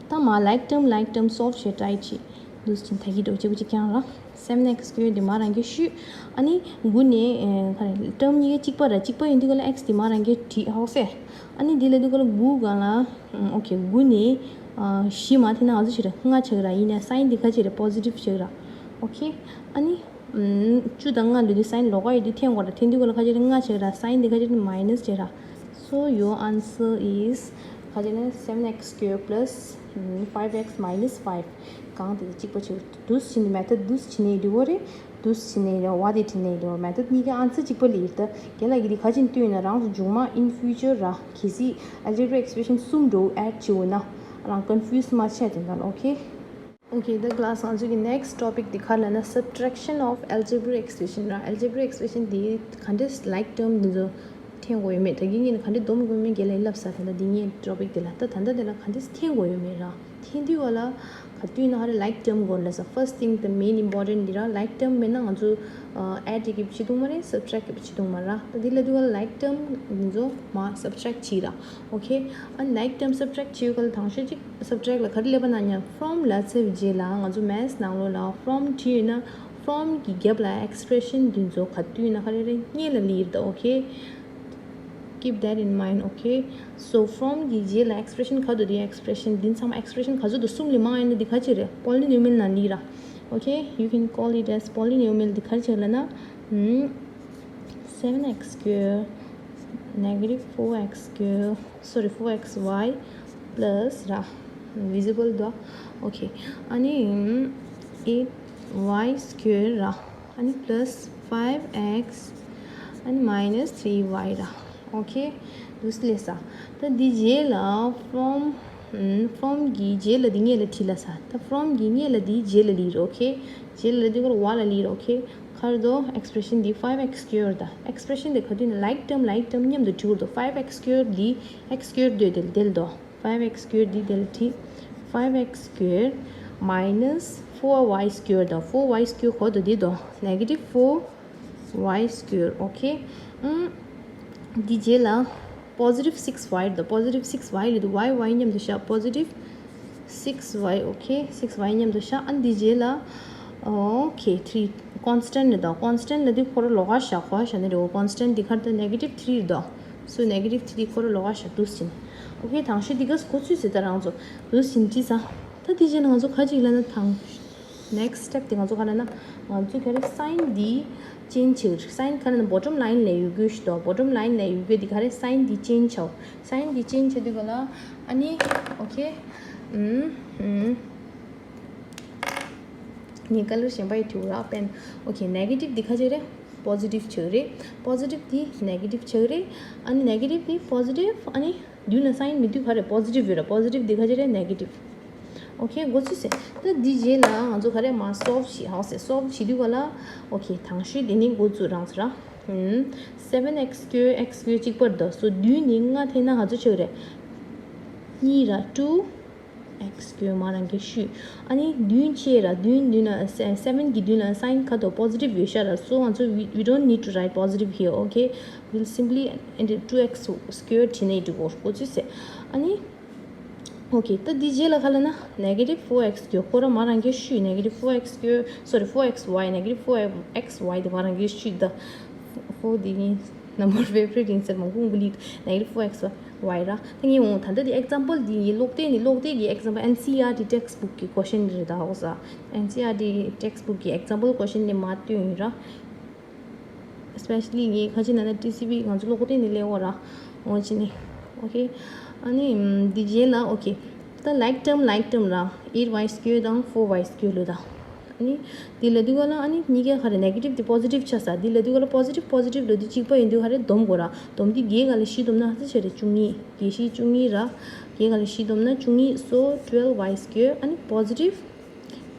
ད་མ་ལའིཀ་ཊརམ་ལའིཀ་ཊརམ་སོལབ་བྱེད་ཊ་རའི་བྱེད། འདུག་ཅིང་ད་གི་འགྲོ་གཅིག་པ་གཅིག་རྐྱང་ར། སེ་བན་ཨེགས་སྐུ་ཡར་དེ་མ་རང་གིས་ཤོད། ཨ་ནི་དགུ་ནས་ཨེ་ག་རེ། ཊརམ་གཉིས་ཀ་གཅིག་པ་ར། གཅིག་པ་ཡིན་དུས་ག་ལ་ཨེགས་དེ་མ་རང་གིས་བྲིས། ཧ་གོ་སོང་། ཨ་ནི་འདི་ལབ་དུས་ག་ལ་དགུ་ག་ལ། ཨོ་ཁེ། དགུ་ནས་ཨ་བཞི་མ་འཐེན་ན་ག་ཚོད་ཅིག་རེད། ལྔ་ཆགས་ར། ཡིན་ནའི་སའིན་འདི་ག་ཅིག་རེད། པོ་ཟི་ཊིབ་ཆགས་ར། ཨོ་ཁེ། ཨ་ནི། ཨམ། བཅུ་དང་ལྔ་ལབ་དུས་སའིན་ལོགས་ཀ་ཡོད་དུས་འཐེན་དགོས་ར། འཐེན་དུས་ག་ལ་ག་ཅིག་རེད། ལྔ་ཆགས་ར། སའིན་འདི་ག་ཅིག་རེད། མའི་ནས་ཆགས་ར། So your answer is ག་ཅིག་རེད། སེ་བན་ཨེགས་སྐུ་ཡར་པ་ལ་སི་ཕའིབ་ཨེགས་མའི་ནས་ཕའིབ། གང་དེ་གཅིག་པ་ཆགས། འདུག་བྱས་ནས་མེ་ཐོཌ་འདུག་བྱས་ནས་འགྲིག་གོ་རེད། འདུག་བྱས་ནས་རེད། འོ་དེ་བྱས་ནས་རེད། མེ་ཐོཌ་གཉིས་ཀའི་ཨན་སར་གཅིག་པ་ལ་ཡོད་ད། རྒན་ལགས་ཀྱིས་འདི་ག་ཅིག་བསྟན་ཡོད་ན། རང་ཚོ་མཇུག་མ་ཨིན་ཕིའུ་ཅར་ར། གལ་སྲིད་ཨལ་ཇི་བྷ་རིག་ཨེགས་པི་རེ་ཤན་གསུམ་འདྲ་བོ་ཨེཌ་བྱེད་འོས་ན་རང་ཀོན་ཕིའུ་ཛི་མ་བྱེད་དེ་འདྲ་ལ། ཨོ་ཁེ། ཨོ་ཁེ། ད་ཀི་ལ་སི་ང་ཚོ་གི་next topic འདི་ག་རེ་ལབ་ན་subtraction of algebraic expression ར། ཨལ་ཇི་བྷ་རིག་ཨེགས་པི་རེ་ཤན་འདི་ག་འདྲས་ལའིཀ་ཊརམ་འདི་ཚོ་འཐེན་དགོས་ཡོད་མེད། ད་གིན་ངས་ནི་ག་འདྲས་སྡོམ་དགོས་མིན་རྒན་ལགས་ལབ་ས། ད་ལྟ་འདི་ངའི་ཊོ་པིག་འདི་ལ། ད་ད་ལྟ་འདི་ལ་ག་འདྲས་འཐེན་དགོས་ཡོད་མེད་ར། འཐེན་དུས་བ་ལ་ག་དུས་ན་ཧ་རེ་ལའིཀ་ཊརམ་དགོས་ལབ་ས། First thing, the main important འདི་ར། ལའིཀ་ཊརམ་མེད་ན་ང་ཚོ་ཨེཌ་བྱེད་ཀྱི་བྱེད་ཐུབ་མ་རེད། སབ་ཊེག་བྱེད་ཐུབ་མ་ར། ད་འདི་ལ་དུས་བ་ལ་ལའིཀ་ཊརམ་འདི་ཚོ་མ་སབ་ཊེག་བྱེད་ར། ཨོ་ཁེ། ཨ་ལའིཀ་ཊརམ་སབ་ཊེག་བྱེད་ཡོད་ག་ལ་དང་ཤོས་གཅིག་སབ་ཊེག་ལ་ག་རེ་ལབ་པ་ན་ཉ་ཕོམ་ལབ་ཚར་བའི་རྗེས་ལ་ང་ཚོ་མེཐ་ནང་ལོགས་ལ་ཕོམ་བྲིས་ཡོད་ན་ཕོམ་གྱི་རྒྱབ་ལ་ཨེགས་པི་རེ་ཤན་འདི་ཚོ་ག་དུས་ན་ཧ་རེ་རེ་སྔོན་ལ་ལི་ཡིར་ད། ཨོ་ཁེ། Keep that in mind, okay? So ཕོམ་གྱི་རྗེས་ལ་ཨེགས་པི་རེ་ཤན་ག་དུ་དེ་ཨེགས་པི་རེ་ཤན་འདི་ཚང་མ་ཨེགས་པི་རེ་ཤན་ག་ཚོད་དུ་གསུམ་ལས་མང་ཡིན་ན་འདི་ག་ཅི་རེད། པོ་ལི་ནོ་མེལ་ནང་ལི་ར། Okay, you can call it as polynomial འདི་ག་ཅི་ལབ་ན། ཨམ། seven x square negative four x square, sorry, four x y plus ར། divisible དོ། Okay. ཨ་ནི་eight y square ར། ཨ་ནི་plus five x ཨ་ནི་minus three y ར། Okay. འདུག་སེ་ལས་ས། ད་འདི་རྗེས་ལ་ཕོམ། ཕོམ་གྱི་རྗེས་ལ་འདི་སྔོན་ལ་བྲིས་ལབ་ས། ད་ཕོམ་གྱི་སྔོན་ལ་འདི་རྗེས་ལ་ལི་རོ། Okay. རྗེས་ལ་འདི་སྐོར་བ་ལ་ལི་རོ། Okay. ཁར་དོ་ཨེགས་པི་རེ་ཤན་འདི་five x square ད། ཨེགས་པི་རེ་ཤན་འདི་ག་དུས་ན་like term like term མཉམ་དུ་བྲིས་འགྲོ་དོ། five x square འདི་ཨེགས་སི་ཀུ་ཡར་འདོད་དེ་དེ་ལ་དོ། five x square འདི་དེ་ལ་བྲིས། five x square minus four y square དོ། four y square གོ་དོ་འདི་དོ། negative four y square. Okay. ཨུམ། འདི་རྗེས་ལ་positive six y དོ། positive six y ལ་དུ་y y མཉམ་དུ་བཞག positive six y. Okay, six y མཉམ་དུ་བཞག་ཨ་འདི་རྗེས་ལ། Okay, three constant ལ་དང་constant ལ་དུ་ཁོ་ར་ལོགས་ཀ་བཞག་ཁོ་བཞག་ནི་རེད། constant འདི་ཁར་དུ་negative three དོ། So negative three ཁོ་ར་ལོགས་ཀ་བཞག་འདུག་སེ་བྱས་ནས། Okay, དང་ཤོས་འདི་ག་གོ་ཚུལ་ཟེར་ད་རང་ཚོ་འདུག་སེ་བྱས་ནས་བྲིས་ས། ད་འདི་རྗེས་ལ་ང་ཚོ་ག་ཅིག་ལབ་ན་དང་། next step དེ་ང་ཚོ་ག་རེ་ན་ང་ཚོ་ག་རེ་sign འདི་change བྱེད། sign ག་རེ་ན་bottom line ལས་ཡོད་རྒྱུ་ཞིག་འདུག bottom line ལས་ཡོད་རྒྱུ་འདི་ག་རེ་sign འདི་change བྱའོ། sign འདི་change བྱེད་དུས་ག་ལ་ཨ་ནི་okay ངས་color གཞན་པ་ཡི་དུ་ར་པན། okay negative འདི་ག་ཅིག་རེད། positive ཆགས་རེད། positive འདི་negative ཆགས་རེད། ཨ་ནི་negative འདི་positive ཨ་ནི་མདུན་ལ་sign མི་མདུན་ག་རེ་positive ཡོད་ར། positive འདི་ག་ཅིག་རེད། negative okay འགོ་ཚུགས་སེ། ད་འདི་རྗེས་ལ་ང་ཚོ་ག་རེ་མ་solve བྱེད་ཧ་སེ། solve བྱེད་དུས་ག་ལ okay དང་ཤོས་དེ་ནི་འགོ་ཚུགས་རང་ཚོ་ར། seven x square x square གཅིག་པར་འདུག་སོ་བདུན་ནི་ལྔ་འཐེན་ན་ང་ཚོ་ཆགས་རེད། གཉིས་ར་two x square མ་རང་གི་ཤུས། ཨ་ནི་བདུན་ཆེ་ར་བདུན་མདུན་ལ་seven གི་མདུན་ལ་sign ག་དོ་positive ཡོད་ཤ་ར། so ང་ཚོ we, we don't need to write positive here okay we'll simply and two x square བྱེད་ནས་འགྲིག་གོ་གོ་ཚུལ་སེ། ཨ་ནི okay ད་འདི་རྗེས་ལ་ག་ལ་ན་negative four x square ཁོ་ར་མ་རང་གི་ཤུས། negative four x square sorry four x y negative four x y དེ་མ་རང་གི་ཤུས་ད། four འདི་ནི་number favorite ཡིན་ཟེར་མང་པོ་འགུལ་ལི། negative four x y ར། ད་ངས་འོང་ད་ལྟ་འདི་example འདི་ངའི་ཀློག་དེབ་ནི་ཀློག་དེབ་ཀྱི་example N C E R T textbook གི་question རེད་ད་འོ་ས། N C E R T textbook གི་example question ནི་མ་བཏོན་ཡིན་ར། especially ངའི་ཁ་ཅིག་ན་ན་T C B ང་ཚོ་ཀློག་དེབ་ནི་ལེགས་འོ་ར། འོ་ཅི་ནི་okay ཨ་ནི་འདི་རྗེས་ལ་okay ད་like term like term ར། eight y square དང་four y square ལོ་ད། ཨ་ནི་འདི་ལ་དུས་ག་ལ་ཨ་ནི་གཉིས་ཀ་ག་རེ་negative དེ་positive ཆགས་ས། འདི་ལ་དུས་ག་ལ་positive positive ལོ་དུས་གཅིག་པ་ཡིན་དུས་ག་རེ་སྡོམ་དགོས་ར། སྡོམ་དུས་བརྒྱད་ག་ལ་བཞི་སྡོམ་ན་ཧ་ཅང་ཆེ་རེད་བཅུ་གཉིས། བརྒྱད་བཞི་བཅུ་གཉིས་ར། བརྒྱད་ག་ལ་བཞི་སྡོམ་ན་བཅུ་གཉིས། so twelve y square ཨ་ནི་positive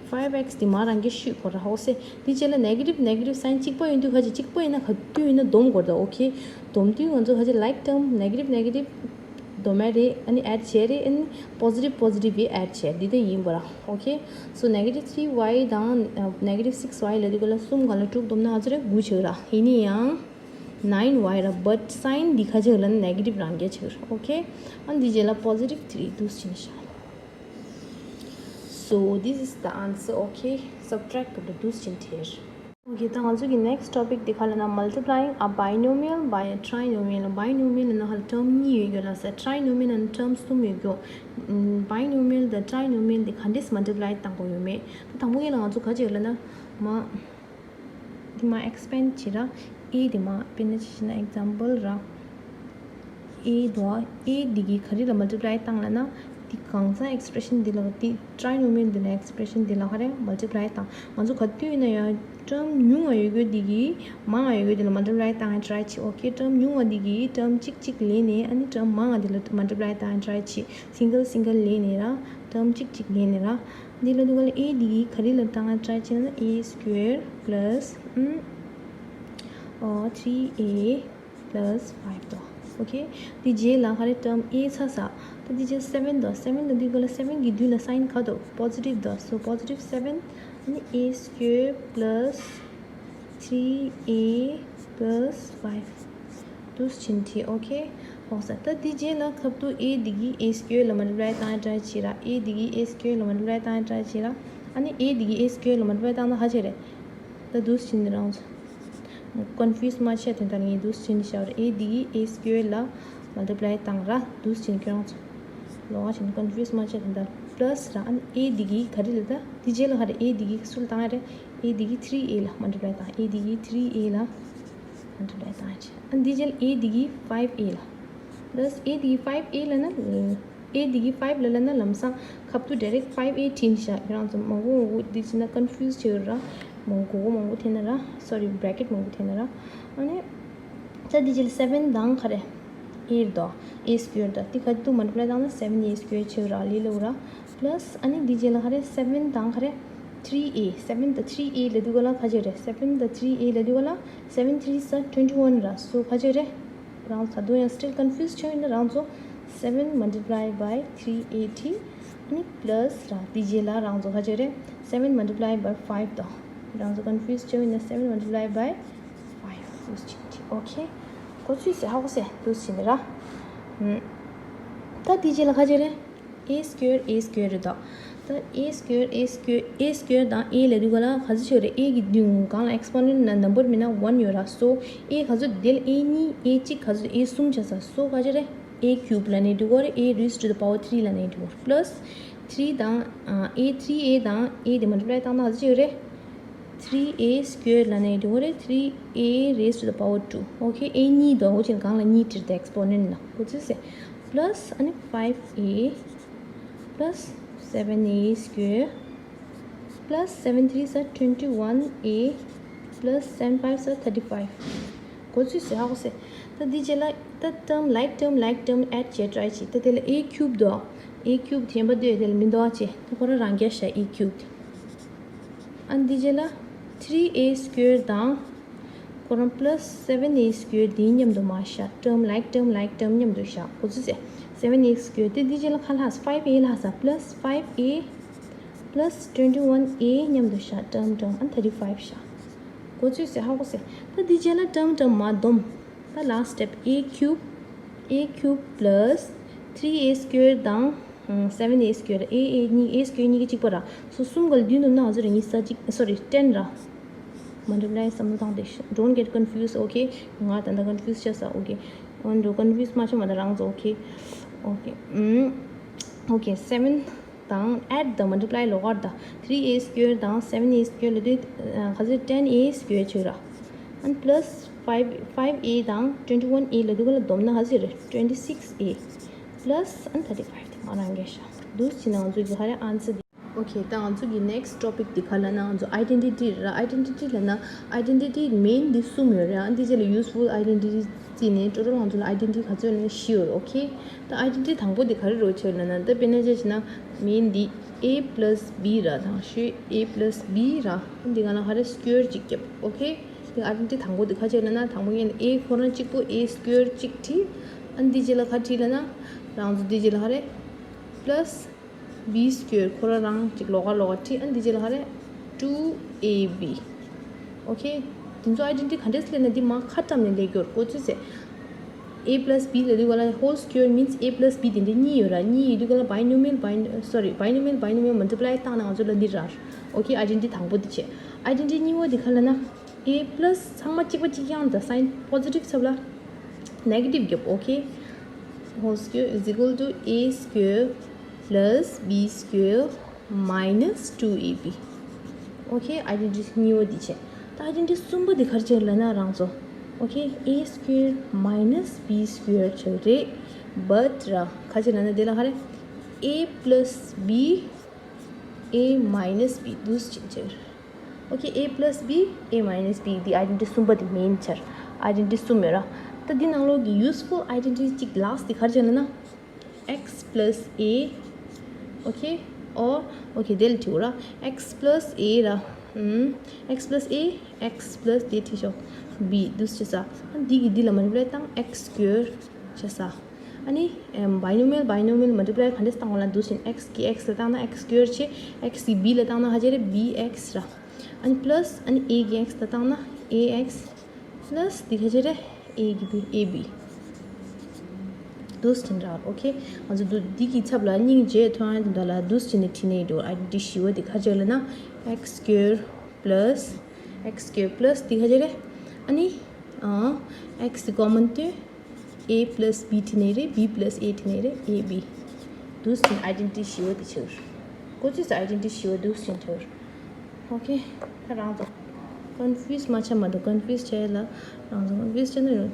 five x དེ་མ་རང་གི་ཤུས་གོ་ར་ཧོ་སེ། འདི་རྗེས་ལ་negative negative sign གཅིག་པ་ཡིན་དུས་ག་ཅིག་གཅིག་པ་ཡིན་ན་ག་དུས་ཡིན་ན་སྡོམ་དགོས་ར། okay སྡོམ་དུས་ང་ཚོ་ག་ཅིག་like term negative negative སྡོམ་མ་རེད། ཨ་ནི་add བྱས་རེད། ཨ་ནི་positive positive ཡི་add བྱས་འདི་ལྟ་ཡིན་པ་ར། okay so negative three y དང་negative six y ལ་དུས་ག་ལ་གསུམ་ག་ལ་དྲུག་སྡོམ་ན་ང་ཚོ་རེ་དགུ་ཆགས་ར། ཡིན་ནི་ཡང་nine y ར། but sign འདི་ཁ་ཆགས་ལ་negative རང་རྒྱ་ཆགས་ར། okay ཨ་འདི་རྗེས་ལ་positive three འདུག་ཕྱིན་ཤག so this is the answer okay subtract ག་འདུག་ཕྱིན་ཐེར། okay ད་ང་ཚོ་གི་next topic འདི་ག་ལ་ན་multiplying a binomial by a trinomial binomial ན་ཧ་ལ་term གཉིས་ཡོད་རྒྱུ་ལ་ས། trinomial ན་term གསུམ་ཡོད་རྒྱུ། binomial དང་trinomial འདི་ག་འདྲས་multiply བཏང་དགོས་ཡོད་མེད། ད་དང་པོ་ཡིན་ལ་ང་ཚོ་ག་ཅིག་ལ་ན་མ། དེ་མ་expand བྱེད་ར། a དེ་མ་དཔེར་ན་ཅི་ཞིག་ན་example ར། a དོ་a འདི་གི་ག་རེ་ལ་multiply བཏང་ལ་ན། དེ་གང་ས་expression འདི་ལ་དེ་trinomial འདི་ལ་expression འདི་ལ་ག་རེ་multiply བཏང་། ང་ཚོ་ག་དུས་ཡིན་ན་ཡང་term ཉུང་བ་ཡོད་རྒྱུ་འདི་གི་མང་བ་ཡོད་རྒྱུ་འདི་ལ་multiply བཏང་ཡ་try བྱེད། okay term ཉུང་བ་འདི་གི་term གཅིག་གཅིག་ལེན་ནས་ཨ་ནི་term མང་བ་འདི་ལ་multiply བཏང་ཡ་try བྱེད། single single ལེན་ནས་ར། term གཅིག་གཅིག་ལེན་ནས་ར། འདི་ལ་དུས་ག་ལ་a འདི་གི་ག་རེ་ལ་བཏང་ཡ་try བྱེད་ན་a square plus ཨ་three a plus five དོ། okay འདི་རྗེས་ལ་ག་རེ་term a ཚ་ས། ད་འདི་རྗེས་seven དོ། seven ལ་དུས་ག་ལ་seven གི་མདུན་ལ་sign ག་དོ་positive དོ། so positive seven ཨ་ནི་a square plus three a plus five འདུག་ཕྱིན་ཐེ། okay ཧོ་ས། ད་འདི་རྗེས་ལ་ཁབ་ཏུ་a འདི་གི་a square ལ་multiply བཏང་ཡ་try བྱེད་ར། a འདི་གི་a square ལ་multiply བཏང་ཡ་try བྱེད་ར། ཨ་ནི་a འདི་གི་a square ལ་multiply བཏང་ན་ཧ་ཆེ་རེད། ད་འདུག་ཕྱིན་རང་ཚོ་confuse མ་བྱས་དོན་དག་ངས་འདུག་ཕྱིན་བྱ་བར་a འདི་གི་a square ལ་multiply བཏང་ར། འདུག་ཕྱིན་ཁྱོད་རང་ཚོ་ལོགས་ཕྱིན་confuse མ་བྱས་དོན་དག plus ར། ཨ་ནི་a འདི་གི་ག་རེ་ལ་ད་འདི་རྗེས་ལ་ག་རེ་a འདི་གི་སུ་ལ་བཏང་ཡ་རེད། a འདི་གི་three a ལ་multiply བཏང་། a འདི་གི་three a ལ་multiply བཏང་ཡ་ཆེ། ཨ་ནི་འདི་རྗེས་ལ་a འདི་གི་five a ལ་plus a འདི་གི་five a ལ་ན། a འདི་གི་five ལ་ལ་ན་ལམ་སང་ཁབ་ཏུ་direct five a བྲིས་ཤག་ཁྱེད་རང་ཚོ་མང་པོ་མང་པོ་འདི་བྱས་ན་confuse བྱེད་ཡོད་ར། མང་པོ་མང་པོ་འཐེན་ན་ར། sorry bracket མང་པོ་འཐེན་ན་ར། ཨ་ནི་ད་འདི་རྗེས་ལ་seven དང་ག་རེ་a རེད་དོ། a square དོ། འདི་ག་དུ་multiply བཏང་ན་seven a square བྱེད་ར་ལི་ལོ་ར། plus ཨ་ནི་འདི་རྗེས་ལ་ག་རེ་seven དང་ག་རེ་three a seven དང་three a ལ་དུ་ག་ལ་ག་བྱེད་རེད། seven དང་three a ལ་དུ་ག་ལ་seven three ས་twenty one ར། so ག་བྱེད་རེད། རང་ཚོ་ད་དུང་ཡང་still confuse བྱུང་ཡིན་ན་རང་ཚོ་seven multiply by three eighty ཨ་ནི་plus ར་དེ་རྗེས་ལ་རང་ཚོ་ག་བྱེད་རེད། seven multiply by five དང་། རང་ཚོ་confuse བྱུང་ཡིན་ན་seven multiply by five འདུག་ཕྱིན་ཐེ། okay གོ་ཚུལ་སེ་ཧ་གོ་སེ་འདུག་ཕྱིན་ར། ད་དེ་རྗེས་ལ་ག་བྱེད་རེད། a square a square རེད་དོ། ད་a square a square a square དང་a ལ་དུས་ག་ལ་ག་ཚོད་ཆགས་རེད། a གི་མདུན་གང་ལ་exponent ན་number མིན་ན་one ཡོད་ར། so a ག་ཚོད་དེ་ལ་a གཉིས་a གཅིག་ག་ཚོད་a གསུམ་ཆགས་ས། so ག་ཚོད་རེད། a cube ལ་ནས་དུས་ག་རེད། a raised to the power three ལ་ནས་དུས་ག་རེད། plus three དང་ཨ་a three a དང་a དེ་multiply བཏང་ན་ག་ཚོད་ཡོད་རེད། three a square ལབ་ནས་འགྲིག་གི་རེད། three a raised to the power two. Okay, a གཉིས་འདུག་འོ་ཅན་གང་ལ་གཉིས་བྲིས་ཏེ་exponent ལ་གོ་ཚོད་ཟེར། plus ཨ་ནི་five a plus seven a square plus seven threes are twenty one a plus seven fives are thirty five. གོ་ཚོད་ཟེར་ཧ་གོ་ཟེར། ད་འདི་རྗེས་ལ་ད་term like term like term add བྱས་try བྱེད། ད་དེ་ལ་a cube འདུག a cube གཞན་པ་འདུག་དེ་ལ་མི་འདུག་བྱས། ད་ཁོ་རང་རང་རྒྱལ་བཞག a cube དེ། ཨ་འདི་རྗེས་ལ་three a square དང་ཁོ་རང་plus seven a square འདིའི་མཉམ་དུ་མར་བཞག term like term like term མཉམ་དུ་བཞག་གོ་ཚོད་ཟེར། seven a square དེ་འདི་རྗེས་ལ་ག་ལྷག five a ལྷག་ས plus five a plus twenty one a མཉམ་དུ་བཞག term term ཨ་thirty five བཞག་གོ་ཚོད་ཟེར་ཧ་གོ་ཟེར། ད་འདི་རྗེས་ལ་term term མར་སྡོམ། ད་last step a cube a cube plus three a square དང་seven a square a a གཉིས a square གཉིས་ཀ་གཅིག་པ་ར། སོ་གསུམ་ག་ལ་བསྡུས་འདུག་ན་ང་ཚོ་ར་གཉིས་ས་གཅིག་sorry ten ར། multiply བསམ་བློ་བཏང་སྟེ། Don't get confused, okay? ང་ད་ལྟ་confuse བྱས་ས། Okay, འོན་ཏེ་confuse མ་བྱེད་མ་ད་རང་ཚོ། Okay, okay, ཨུམ། Okay, seven དང་add དང་multiply ལོགས་ཀ་ར། ད་three a square དང་seven a square ལབ་དུས་ཨ་ག་ཚོད་ten a square བྱོས་ར། and plus five five a དང་twenty one a ལབ་དུས་ག་ལ་བསྡོམས་ན་ག་ཚོད་རེད། twenty six a plus and thirty five དེ་མར་རང་རྒྱལ་བཞག་འདུག་བྱས་ན་ང་ཚོ་གི་ཧ་རེ་answer འདི། Okay, ད་ང་ཚོ་གི་next topic འདི་ག་ལབ་ན་ང་ཚོ་identity ར། Identity ལབ་ན་identity main འདི་གསུམ་ཡོད་རེད། ཨ་འདི་རྗེས་ལ་useful identity བརྩིས་ནས་total ང་ཚོ་ལ་identity ག་ཚོད་ཡོད་ན་བཞི་ཡོད་རེད། Okay, ད་identity དང་པོ་འདི་ག་རེ་རེད་ཆེ་ལབ་ན། ད་དཔེར་ན་ཆ་བཞག་ན་main འདི་a plus b ར། དང་ཤོས་a plus b ར། འདི་ག་ལ་ཧ་རེ་square གཅིག་བརྒྱབ། Okay, འདི་identity དང་པོ་འདི་ག་ཆེ་ལབ་ན་དང་པོ་ངས་a ཁོ་རང་གཅིག་པོ་a square གཅིག་བྲིས། ཨ་འདི་རྗེས་ལ་ག་བྲིས་ལབ་ན་རང་ཚོ་འདི་རྗེས་ལ་ཧ་རེ་plus b square ཁོ་རང་རང་གཅིག་ལོགས་ཀ་ལོགས་ཀ་བྲིས། ཨ་འདི་རྗེས་ལ་ཧ་རེ་two a b། Okay, དེ་ཚོ་identity ག་འདྲས་ལབ་ན་འདི་མར་ཁ་བཀྲམ་ནས་ལས་སྐྱོར་གོ་ཚོད་ཟེར། a plus b ལབ་དུས་ག་ལ་whole square means a plus b དེ་འདྲ་གཉིས་ཡོད་ར། གཉིས་ཡོད་དུས་ག་ལ་binomial bi- sorry, binomial binomial multiply བཏང་ན་ང་ཚོ་ལ་འདི་ར། Okay, identity དང་པོ་འདི་བྱས། Identity གཉིས་པ་འདི་ག་ལབ་ན། a plus ཚང་མ་གཅིག་པ་གཅིག་རྐྱང་དང་sign positive ཚབ་ལ་negative བརྒྱབ། Okay, whole square is equal to a square plus b square minus two a b. Okay, identity གཉིས་པ་འདི་བྱས། ད་identity གསུམ་པ་འདི་ག་རེ་བྱས་ལབ་ན་རང་ཚོ། Okay, a square minus b square བྱས་རེད། But ར་ག་རེ་བྱས་ལབ་ན་དེ་ལ་ག་རེ། a plus b a minus b འདུག་སེ་བྱས། Okay, a plus b, a minus b འདི་identity གསུམ་པ་འདི་main བྱས། Identity གསུམ་ཡོད་ར། ད་འདི་ནང་ལོགས་ཀྱི་useful identity གཅིག་last འདི་ག་རེ་བྱས་ལབ་ན། x plus a, okay, or, okay, དེ་ལ་བྲིས་ར། x plus a ར། ཨུམ། x plus a, x plus དེ་བྲིས་ཤོག b འདུག་སེ་བྱས། འདི་གིས་འདི་ལ་multiply བཏང་x square བྱས། ཨ་ནི་ཨམ་binomial binomial multiply ག་འདྲས་བཏང་བ་ལབ་ན་འདུག་སེ་x གིས་x ལ་བཏང་ན་x square བྱས། x གིས b ལ་བཏང་ན་ག་རེ་བྱས་རེད། bx ར། ཨ་ནི་plus ཨ་ནི་a གིས x ལ་བཏང་ན་ax plus འདི་ག་རེ་བྱས་རེད། a གི་b, ab འདུག་སེ་བྱས་ར། Okay, ང་ཚོ་འདི་འདི་གི་ཚབ་ལ་སྙིང་རྗེ་ཐོན་ཡ་དེ་འདྲ་ལ་འདུག་སེ་བྱས་ནས་བྲིས་ནས་འགྲོ། Identity བཞི་པ་འདི་ག་རེ་བྱས་ལབ་ན། x square plus x square plus འདི་ག་རེ་བྱས་རེད། ཨ་ནི་ཨ་x གི་common བཏོན། a plus b བྲིས་ནས་རེད། b plus a བྲིས་ནས་རེད། ab འདུག་སེ་བྱས་ནས་identity བཞི་པ་འདི་བྱས། གོ་ཚོད་ཟེར། Identity བཞི་པ་འདུག་སེ་བྱས་བྲིས། Okay, ད་རང་ཚོ་confuse མ་བྱེད་མ་གཏོགས། Confuse བྱས་ལ་རང་ཚོ་confuse བྱས་ན་རུང་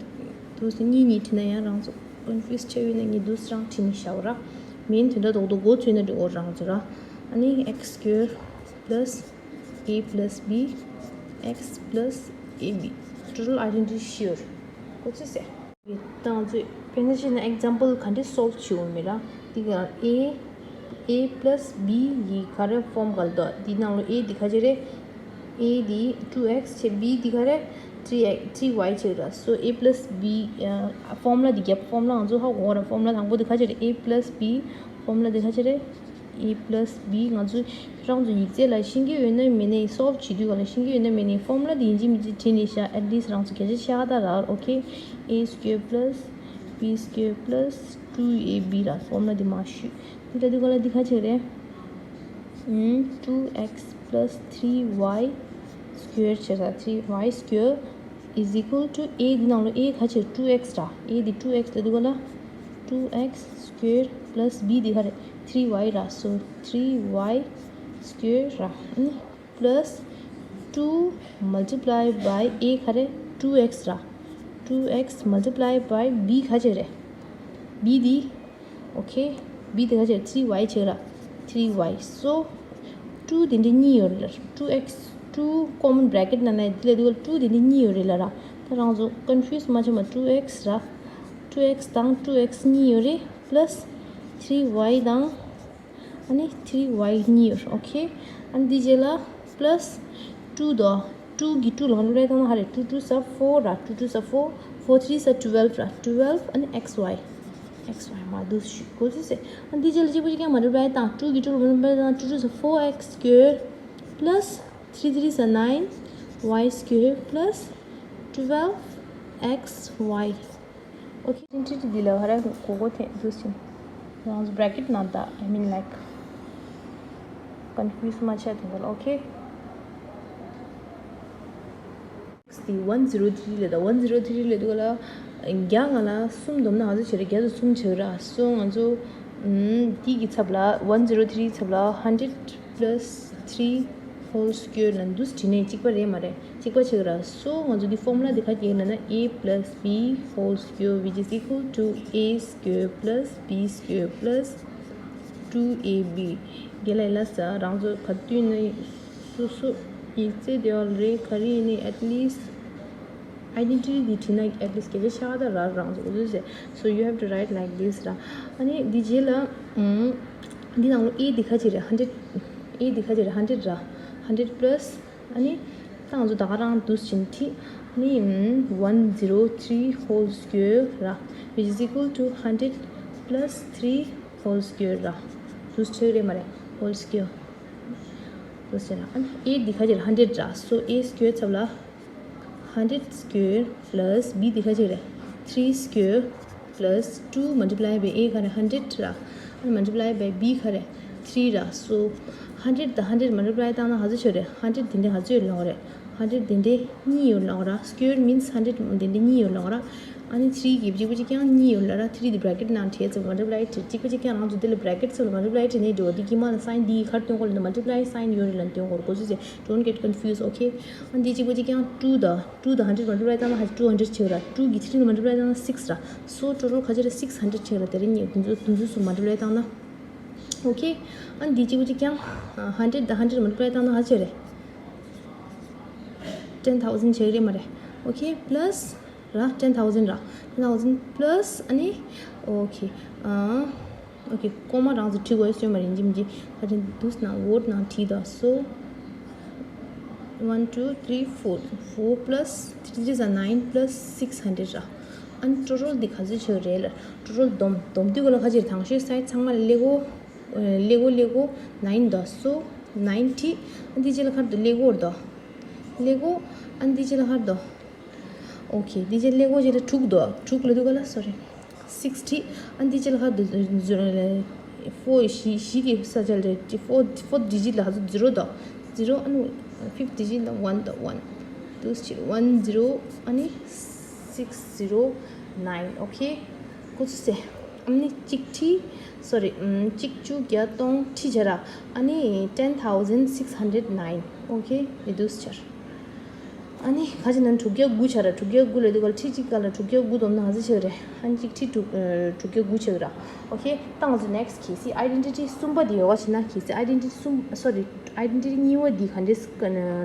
འདུག་སེ་གཉིས་གཉིས་བྲིས་ན་ཡང་རང་ཚོ་confuse བྱས་ཡོད་ན་ངས་འདུག་སེ་རང་བྲིས་ནས་བཞག་ར། མིན་དོན་དག་རྡོག་རྡོག་མགོ་ཚོས་ན་འགྲིག་གོ་རང་ཚོ་ར། ཨ་ནི་x square plus a plus b, x plus ab total identity བཞི་ཡོད། གོ་ཚོད་ཟེར། ད་ང་ཚོས་དཔེར་ན་བྱས་ན་example ག་འདྲས་solve བྱེད་འོང་མེད་ར། འདི་ག་a, a plus b ཡི་ག་རེ་form ག་ལ་འདུག་འདི་ནང་ལོགས་a འདི་ག་རེ་བྱས་རེད། a འདི་two x བྱས། b འདི་ག་རེ་three x, three y བྱས་ར། So a plus b ཨ་formula འདི་རྒྱབ། Formula ང་ཚོ་ཧ་གོ་ར། Formula དང་པོ་འདི་ག་རེ་བྱས་རེད། a plus b formula འདི་ག་རེ་བྱས་རེད། a plus b ང་ཚོ་རང་ཚོ་ཡིག་ཚད་ལ་ཤེས་ཀྱི་ཡོད་ན་མེད་ན། solve བྱེད་དུས་ག་ལ་ཤེས་ཀྱི་ཡོད་ན་མེད་ན། formula འདི་ཡིན་གཅིག་མིན་གཅིག་བྲིས་ནས་བཞག at least རང་ཚོ་བརྒྱ་ཆ་ཕྱེད་ཀ་ད་རག Okay, a square plus b square plus two a b ར། Formula འདི་མར་བཤུས། འདི་ལྟ་དུས་ག་ལ་འདི་ག་རེ་བྱས་རེད། ཨུམ། two x plus three y square བྱས་ས། three y square is equal to a འདི་ནང་ལོགས་a ག་རེ་བྱས། two x ར། a འདི་two x ལབ་དུས་ག་ལ་two x square plus b འདི་ག་རེ། three y ར། So three y square ར། ཨ་ནི plus two multiply by a ག་རེ། two x ར། two x multiply by b ག་ཅིག་རེད། b འདི། okay, b འདི་ག་ཅིག་རེད། three y ཅིག་ར། three y so two དེ་འདྲ་གཉིས་ཡོད་རེད། two x two common bracket ནང་ནས་འདི་ལ་འདི་ག་two དེ་འདྲ་གཉིས་ཡོད་རེད་ལ་ར། ད་རང་ཚོ་confuse མ་བྱེད་མ། two x ར། two x དང་two x གཉིས་ཡོད་རེད། plus three y དང་ཨ་ནི་three y གཉིས་ཡོད། okay, ཨ་ནི་འདི་རྗེས་ལ་plus two དོ། two གི་two ལ་ང་ཚོ་བཏང་ན་ཧ་རེ། two two ས་four ར། two two ས་four, four three ས་twelve ར། twelve ཨ་ནི་x y, x y མ་འདུག་ཞུ་གོ་ཚུལ་ཟེར། ཨ་ནི་འདི་རྗེས་ལ་གཅིག་པ་གཅིག་རྐྱང་multiply བཏང་། two གི་two ལ་multiply བཏང་། two two ས་four x square plus three three ས་nine y square plus twelve x y okay, identity འདི་ལ་ཧ་ར་གོ་གོ་ཐེ་འདུག་ཅིང་རང་bracket ནང་ད། I mean, like, confuse མ་བྱས་དོན་དག་ལ། okay, འདི་one zero three ལ་ད། one zero three ལ་འདུག་ལ། བརྒྱ་ང་ལ་གསུམ་བསྡོམས་ན་ང་ཚོ་བྱེད་རེད། བརྒྱ་དང་གསུམ་བྱེད་ར། so ང་ཚོ་ཨམ་འདི་གི་ཚབ་ལ་one zero three ཚབ་ལ་hundred plus three whole square ལ་འདུག་བྲིས་ནས་གཅིག་པ་རེད་མ་རེད། གཅིག་པ་བྱེད་ཀྱི་ར། so ང་ཚོ་འདི་formula འདི་ག་རེ་ཡིན་ལབ་ན། a plus b whole square which is equal to a square plus b square plus two a b དེ་ལ་ལ་ས་རང་ཚོ་ག་དུས་ནས་སོ་སོ་ཡིག་ཚད་དེ་བ་རེད། ག་རེ་ཡིན་ནའི་at least identity འདི་བྲིས་ན་at least སྐད་ཆ་ཤ་སྟག་ར་རང་ཚོ་གོ་ཚུལ་ཟེར། so you have to write like this ར། ཨ་ནི་འདི་རྗེས་ལ་ཨམ་འདི་ནང་ལོ་a འདི་ག་ཅིག་རེད། hundred a འདི་ག་ཅིག་རེད། hundred ར། hundred plus ཨ་ནི་ད་ང་ཚོ་ད་ག་རང་འདུག་བྱིན་ཐི་ཨ་ནི་one zero three whole square ར། which is equal to hundred plus three whole square ར། འདུག་ཆེ་རེད་མ་རེད། whole square འདུག་བྱིན་ར། ཨ་ནི་a འདི་ག་ཅིག་རེད། hundred ར། so a square ཚབ་ལ་hundred square plus b འདི་ག་ཅིག་རེད། three square plus two multiply by a ག་རེ། hundred ར། ཨ་ནི་multiply by b ག་རེ། three ར། so hundred དང་hundred multiply བཏང་ན་ག་ཚོད་ཆགས་རེད། hundred དེ་འདྲ་ག་ཚོད་ཡོད་ལབ་རེད། hundred དེ་འདྲ་གཉིས་ཡོད་ལབ་ར། square means hundred དེ་འདྲ་གཉིས་ཡོད་ལབ་ར། ཨ་ནི་three གི་གཅིག་པ་གཅིག་རྐྱང་གཉིས་ཡོད་ལབ་ར། three དེ་bracket ནང་བྲིས་ཚེ་multiply བྲིས། གཅིག་པ་གཅིག་རྐྱང་རང་ཚོ་དེ་ལ་bracket ཚོ་ལ་multiply བྲིས་ནས་འགྲོ། དེ་དཀྱིལ་མ་ལ་sign འདི་ག་རེ་སྟོན་དགོས་ལབ་ན་multiply sign ཡོད་རེད་ལབ་སྟོན་དགོས་རེད། གོ་ཚུལ་ཟེར། don't get confused, okay? ཨ་ནི་གཅིག་པ་གཅིག་རྐྱང་two དང་two དང་hundred multiply བཏང་ན་ཧ་two hundred ཆགས་ར། two གི་three ལ་multiply བཏང་ན་six ར། so total ག་ཚོད་རེད། six hundred ཆགས་ར། དེ་རིང་ངས་དེ་ཚོ་དེ་ཚོ་སུ་multiply བཏང་ན། okay, ཨ་ནི་འདི་གཅིག་པ་གཅིག་རྐྱང་hundred དང་hundred multiply བཏང་ན་ག་ཚོད་རེད། ten thousand ཆགས་རེད་མ་རེད། okay, plus ར། ten thousand ར། ten thousand plus ཨ་ནི། okay, ཨ། okay, ཀོ་མ་རང་ཚོ་བྲིས་དགོས་སོ་མ་རེད། ཡིན་གཅིག་མིན་གཅིག་ད་ཐེངས་འདུག་ན་word ནང་བྲིས་དང་། so one two three four, four plus three threes are nine plus six hundred ར། ཨ་ནི་total འདི་ག་ཚོད་ཆགས་རེད་ལ། total བསྡོམས་བསྡོམས་དུས་ག་ལ་ག་ཅིག་དང་ཤོས་side ཚང་མ་ལ་ཀླད་ཀོར་ཀླད་ཀོར་ཀླད་ཀོར་nine དང་། so nine འདི་ཨ་ནི་འདི་ཅི་ལ་ཁར་དུ་ཀླད་ཀོར་དང་། ཀླད་ཀོར་ཨ་ནི་འདི་ཅི་ལ་ཁར་དུ། okay, འདི་ཅི་ཀླད་ཀོར་ཅི་ལ་དྲུག་དང་དྲུག་ལ་དུས་ག་ལ་sorry six འདི་ཨ་ནི་འདི་ཅི་ལ་ཁར་དུ་four བཞི་བཞི་གི་ས་ཆ་ལ་four four digit ལ་ཁར་དུ་zero དང་zero ཨ་ནི་fifth digit ལ་one དང་one འདུག་སེ་one zero ཨ་ནི་six zero nine okay གོ་ཚུལ་ཟེར། ཨ་ནི་གཅིག་ཁྲི། sorry གཅིག་བཅུ་བརྒྱ་སྟོང་ཁྲི་བྱས་ར། ཨ་ནི་ten thousand six hundred nine okay འདི་འདུག་སེ། ཨ་ནི་ག་ཅིག་ན་དྲུག་བརྒྱ་དགུ་ཆགས་ར། དྲུག་བརྒྱ་དགུ་ལ་འདི་ག་ལ་ཁྲི་གཅིག་ག་ལ་དྲུག་བརྒྱ་དགུ་བསྡོམས་ན་ག་ཚོད་ཆགས་རེད། ཨ་ནི་གཅིག་ཁྲི་དྲུག་དྲུག་བརྒྱ་དགུ་ཆགས་ར། okay ད་ང་ཚོ་next གལ་སྲིད་identity གསུམ་པ་འདི་ཡོད་པ་བྱས་ན། གལ་སྲིད་identity གསུམ་sorry identity གཉིས་པ་འདི་ག་འདྲས་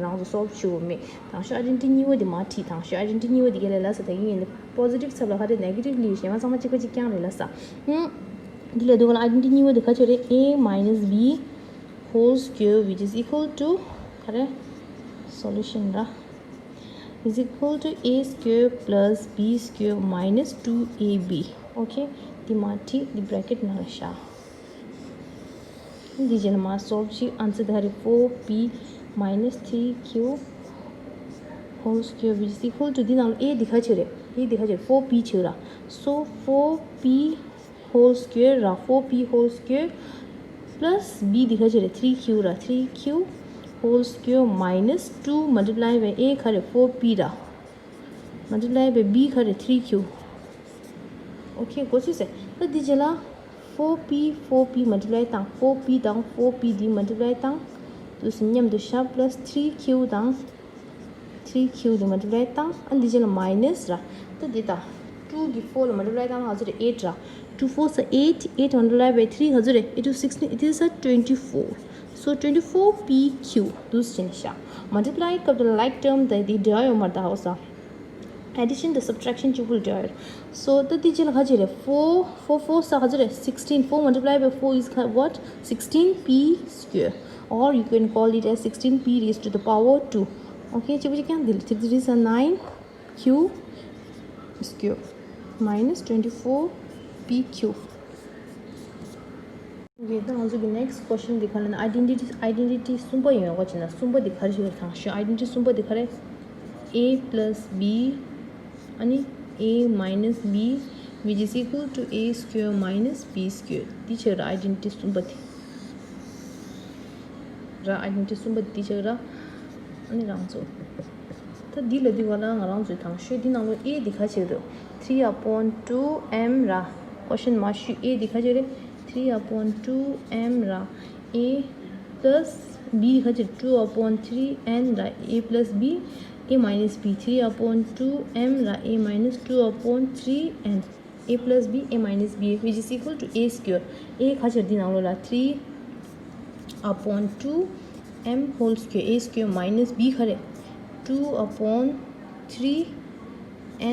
རང་ཚོ་solve བྱེད་དགོས་མེད། དང་ཤོས་identity གཉིས་པ་འདི་མར་བྲིས། དང་ཤོས་identity གཉིས་པ་འདི་ག་ལ་ལབ་ས། ད་གིན་ངས་འདི་positive ཚབ་ལ་ཧ་རེ་negative ལབ་ཡོད། གཞན་པ་ཚང་མ་གཅིག་པ་གཅིག་རྐྱང་རེད་ལབ་ས། ཧུམ། འདི་ལ་འདུག་ག་ལ་identity གཉིས་པ་འདི་ག་ཅིག་རེད། a minus b whole square which is equal to ག་རེ། solution ར། is equal to a square plus b square minus two a b okay འདི་མར་བྲིས། འདི་bracket ནང་ལ་བཞག་འདི་རྗེས་ལ་མར་solve བྱེད། answer འདི་ག་རེད། four p minus three q whole square which is equal to འདི་ནང་ལ་a འདི་ག་ཅིག་རེད། a འདི་ག་ཅིག་རེད། four p ཆགས་ར། so four p whole square ར། four p whole square plus b འདི་ག་ཅིག་རེད། three q ར། three q whole square minus two multiply by a ག་རེད། four p ར། multiply by b ག་རེད། three q okay གོ་ཚུལ་ཟེར། ད་འདི་རྗེས་ལ། four p, four p multiply དང་four p དང་four p འདི་multiply དང་། དུས་མཉམ་དུ་བཞག plus three q དང་three q འདི་multiply དང་། ཨ་འདི་རྗེས་ལ་minus ར། ད་འདི་ད་two གི་four ལ་multiply དང་ག་ཚོད་རེད། eight ར། Two fours are eight, eight multiply by three ག་ཚོད་རེད། It is sixteen, it is a twenty four. So twenty four p q དུས་ཕྱིན་ཤག multiply སྐབས་དུ་like term དེ་འདི་འབྲེལ་ཡོད་མ་རེད་ད་འོ་ས། Addition དང་subtraction གཅིག་པུ་ལ་འབྲེལ་ཡོད། So ད་འདི་རྗེས་ལ་ག་ཚོད་རེད། four, four fours are ག་ཚོད་རེད། sixteen. Four multiply by four is what? sixteen p square. Or you can call it as sixteen p raised to the power two. Okay, གཅིག་པུ་གཅིག་རྐྱང་འདི་ལ་ཐིག་འདི་རེད་ས། nine q square minus twenty four p q. Okay, ད་ང་ཚོ་གི་next question འདི་ག་ལ་ན་identity, identity གསུམ་པ་ཡོང་བ་བྱས་ན། གསུམ་པ་འདི་ག་རེ་ཞིག་རེད། ཐང་ཤོད། identity གསུམ་པ་འདི་ག་རེད། a plus b ཨ་ནི་a minus b which is equal to a square minus b square. འདི་ཆགས་ར་identity གསུམ་པ་དེ། ར་identity གསུམ་པ་འདི་ཆགས་ར། ཨ་ནི་རང་ཚོ། ད་འདི་ལ་འདི་ག་ལ་ང་རང་ཚོའི་ཐང་ཤོད་འདི་ནང་ལོ་a འདི་ག་ཆགས་འདུག three upon two m ར། Question མ་ཤོད། a འདི་ག་ཆགས་རེད། three upon two m ར། a plus b ག་ཆགས། two upon three n ར། a plus b a minus b three upon two m ར། a minus two upon three n. A plus b a minus b which is equal to a square. a ག་ཆགས་འདི་ནང་ལོ་ལ་three upon two m whole square, a square minus b ག་རེད། two upon three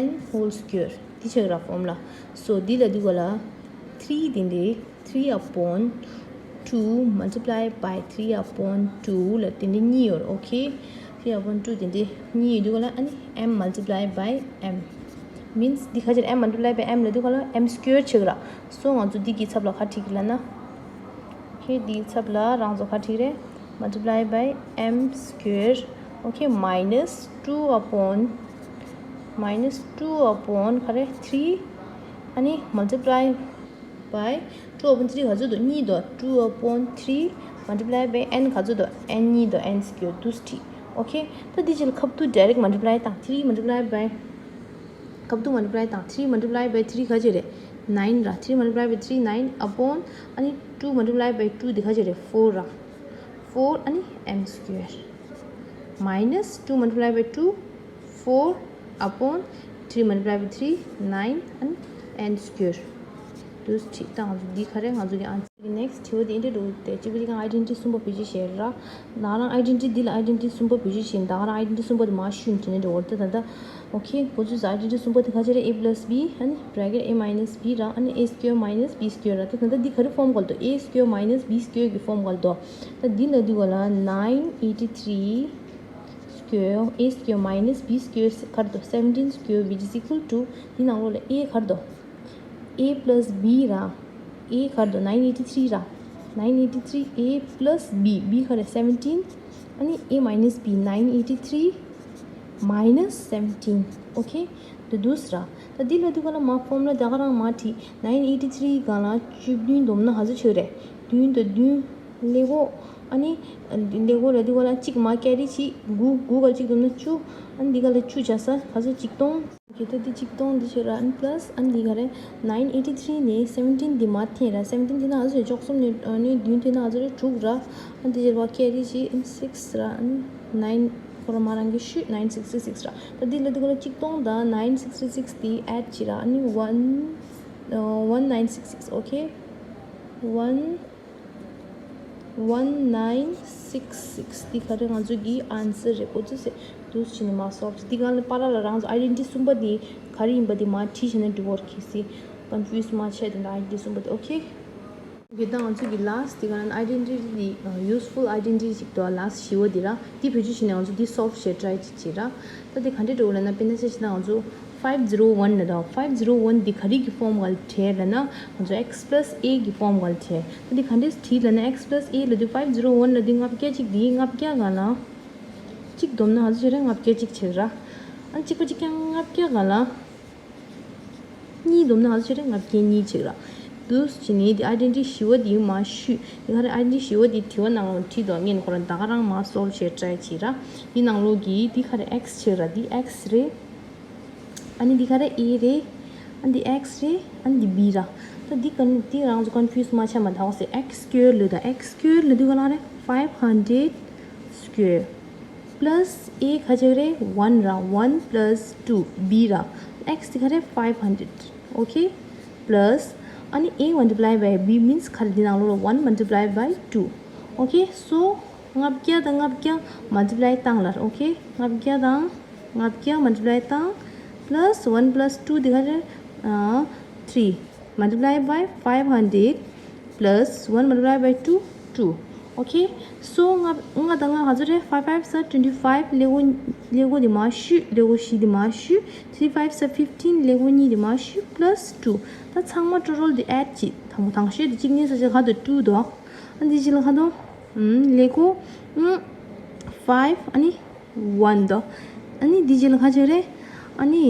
n whole square འདི་ཆགས་ར་formula. So འདི་ལ་འདི་ག་ལ་three འདི་འདི་three upon two multiply by three upon two ལ་དེ་འདྲ་གཉིས་ཡོད་རེད། Okay, three upon two དེ་འདྲ་གཉིས་ཡོད་དུས་ག་ལ་ཨ་ནི་m multiply by m means འདི་ག་ཅིག་m multiply by m ལ་དུས་ག་ལ་m square ཆགས་ར། So ང་ཚོ་འདི་གི་ཚབ་ལ་ག་བྲིས་ཀྱི་ལབ་ན། Okay, འདིའི་ཚབ་ལ་རང་ཚོ་ག་བྲིས་རེད། Multiply by m square. Okay, minus two upon minus two upon ག་རེ་three ཨ་ནི་multiply by two upon three ག་ཚོད་འདུག་གཉིས་འདུག two upon three multiply by n ག་ཚོད་འདུག n གཉིས་འདུག n square དུས་ཐིག Okay, ད་འདི་ཅི་ལ་ཁབ་ཏུ་direct multiply དང་three multiply by ཁབ་ཏུ་multiply དང་three multiply by three ག་ཅི་རེད། nine ར། three multiply by three nine upon ཨ་ནི་two multiply by two འདི་ག་ཅི་རེད། four ར། four ཨ་ནི་m square minus two multiply by two four upon three multiply by three nine and n square. དུས་ཐིག་ད་ང་ཚོ་འདི་ག་རེ་ང་ཚོ་གི་answer གི་next དྲི་བ་དེ་འདྲ་འདུག་སྟེ། གཅིག་པུ་གཅིག་གང་identity གསུམ་པ་བེད་སྤྱོད་བྱས་ར། ང་རང་identity འདི་ལ་identity གསུམ་པ་བེད་སྤྱོད་བྱས་ད་ག་རང་identity གསུམ་པ་དེ་མ་ཤུན་དྲི་ནས་འགྲོ་བར་ད་ད་ད། Okay, འགོ་ཚུགས་ས་identity གསུམ་པ་དེ་ག་ཅི་རེད། a plus b ཨ་ནི་bracket a minus b ར། ཨ་ནི་a square minus b square ར། ད་ད་ད་འདི་ག་རེ་form ག་ལ་འདུག a square minus b square གི་form ག་ལ་འདུག་ད་འདི་ལ་འདི་ག་ལ་nine eighty three square a square minus b square ག་རེ་འདུག seventeen square which is equal to འདི་ནང་ལོགས་ལ་a ག་རེ་འདུག a plus b ར། a ག་རེ་འདུག nine eighty three ར། nine eighty three a plus b, b ག་རེ་seventeen ཨ་ནི་a minus b nine eighty three minus seventeen. Okay, དེ་འདུག་ཟེར་ར། ད་འདི་ལ་འདི་ག་ལ་མ་formula ད་ག་རང་མ་བྲིས། nine eighty three ག་ལ་བཅུ་བདུན་བསྡོམས་ན་ག་ཚོད་ཆགས་རེད། བདུན་དང་བདུན་ཀླད་ཀོར། ཨ་ནི་ཀླད་ཀོར་ལ་འདི་ག་ལ་གཅིག་མ་carry བྱེད། དགུ། དགུ་ག་ལ་གཅིག་བསྡོམས་ན་བཅུ། ཨ་ནི་འདི་ག་ལ་བཅུ་བྱས་ས་ག་ཚོད། གཅིག་སྟོང་། གལ་ཏེ་འདི་གཅིག་སྟོང་འདི་བྱས་ར། ཨ་ནི་plus ཨ་ནི་འདི་ག་རེད། nine eighty three ནས་seventeen འདི་མ་འཐེན་ར། seventeen འཐེན་ན་ག་ཚོད། བཅུ་གསུམ་ནས་ཨ་ནི་བདུན་འཐེན་ན་ག་ཚོད་རེད། དྲུག་ར། ཨ་ནི་འདི་བྱས་པ་carry བྱེད། ཨ་ནི་six ར། ཨ་ནི་nine ཁོ་ར་མ་རང་གི་ཤུ་nine sixty six ར། ད་འདི་ལ་འདི་ག་ལ་གཅིག་སྟོང་དང་nine sixty six འདི་add བྱེད་ར། ཨ་ནི་one one nine six six. Okay, one one nine six six འདི་ག་རེ་ང་ཚོ་གི་answer རེད། འགོ་ཚུགས་སེ་འདུག་བྱས་ནས་མ་solve བྱེད། འདི་ག་ལ་པ་ར་ལ་རང་ཚོ་identity གསུམ་པ་འདི་ག་རེ་ཡིན་པ་འདི་མ་བྲིས་བྱས་ནས་འགྲོ་བར་གྱིས་སི། confuse མ་བྱས། དེ་འདྲ་identity གསུམ་པ་འདི། Okay, okay, ད་ང་ཚོ་གི་last འདི་ག་ལ་identity འདི་useful identity ཞིག་འདུག last བཞི་བ་འདི་ར། འདི་བེད་སྤྱོད་བྱས་ནས་ང་ཚོ་འདི་solve བྱེད་try བྱེད་བྱེད་ར། ད་འདི་ག་འདྲ་འགྲོ་ལབ་ན། དཔེར་ན་ཆ་བཞག་ན་ང་ཚོ་five zero one ལ་དང་five zero one འདི་ག་རེ་གི་form ག་ལ་བྲལ་ལབ་ན། ང་ཚོ་x plus a གི་form ག་ལ་བྲལ། ད་འདི་ག་འདྲས་བྲིས་ལབ་ན། x plus a ལབ་དུས་five zero one ལབ་དུས་ལྔ་བརྒྱ་གཅིག་འདི་ལྔ་བརྒྱ་ག་ལ་གཅིག་བསྡོམས་ན་ག་ཚོད་ཆགས་རེད། ལྔ་བརྒྱ་གཅིག་ཆགས་ར། ཨ་གཅིག་པ་གཅིག་རྐྱང་ལྔ་བརྒྱ་ག་ལ། གཉིས་བསྡོམས་ན་ག་ཚོད་ཆགས་རེད། ལྔ་བརྒྱ་གཉིས་ཆགས་ར། འདུག་བྱས་ནས་འདི་identity བཞི་བ་འདི་མ་ཤོད། འདི་ག་རེ་identity བཞི་བ་འདི་དྲི་བ་ནང་ལ་བྲིས་འདུག་ངས་ཁོ་རང་ད་ག་རང་མ་solve བྱེད་try བྱེད་ར། འདི་ནང་ལོགས་ཀྱི་འདི་ག་རེ་x ཆགས་ར། འདི་x རེད། ཨ་ནི་འདི་ག་རེ་a རེད། ཨ་ནི་འདི་x རེད། ཨ་ནི་འདི་b ར། ད་འདི་ཀ་འདི་རང་ཚོ་confuse མ་ཆགས་མ་ཐག་སེ། X square ལ་ད་X square ལ་འདི་ག་ལ་རེད། five hundred square plus a ག་ཅིག་རེད། one ར། one plus two, b ར། X དེ་ག་རེད། five hundred, okay, plus ཨ་ནི a multiply by b means ག་རེ། འདི་ནང་ལོགས་ལ་one multiply by two, okay. So ལྔ་བརྒྱ་དང་ལྔ་བརྒྱ་multiply བཏང་ལ། Okay, ལྔ་བརྒྱ་དང་ལྔ་བརྒྱ་multiply བཏང་plus one plus two དེ་ག་རེད། ཨ་three multiply by five hundred plus one multiply by two, two. Okay, so ལྔ་ལྔ་དང་ལྔ་ག་ཚོད་རེད། five five are twenty five. ཀླད་ཀོར་ཀླད་ཀོར་དེ་མར་བཤུས། ཀླད་ཀོར་བཞི་དེ་མར་བཤུས། three five are fifteen. ཀླད་ཀོར་གཉིས་དེ་མར་བཤུས་plus two. ད་ཚང་མ་total དེ་add བྱེད། དང་པོ་དང་ཤོས་དེ་གཅིག་གཉིས་གསུམ་བཞི་ག་དང་two འདུག་ཨ་འདི་གཅིག་ལ་ག་དང་། ཨུམ། ཀླད་ཀོར་ཨུམ་five ཨ་ནི་one འདུག་ཨ་ནི་འདི་གཅིག་ལ་ག་ཅིག་རེད། ཨ་ནི་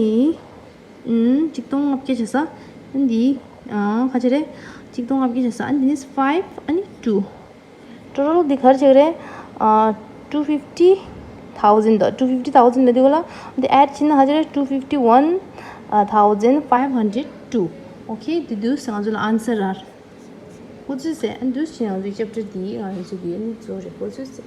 ཨུམ་ཆིག་སྟོང་ལྔ་བརྒྱ་བྱས་ས། ཨ་འདི་ཨ་ག་ཅིག་རེད། ཆིག་སྟོང་ལྔ་བརྒྱ་བྱས་ས། ཨ་འདི་ནི་five ཨ་ནི་two. Total འདི་ག་རེ་ཆགས་རེད། ཨ་two fifty thousand འདུག two fifty thousand ལ་འདི་ག་ལ་འདི་add བྱས་ན་ག་ཅིག་རེད། two fifty one thousand five hundred two. Okay, འདི་འདུག་སེ་ང་ཚོ་ལ་answer རག་གོ་ཚུལ་སེ། ཨ་འདུག་སེ་ང་ཚོའི་chapter འདི་ང་ཚོ་གི་ཨ་ནི་གཙོ་བོ་རེད་གོ་ཚུལ་སེ།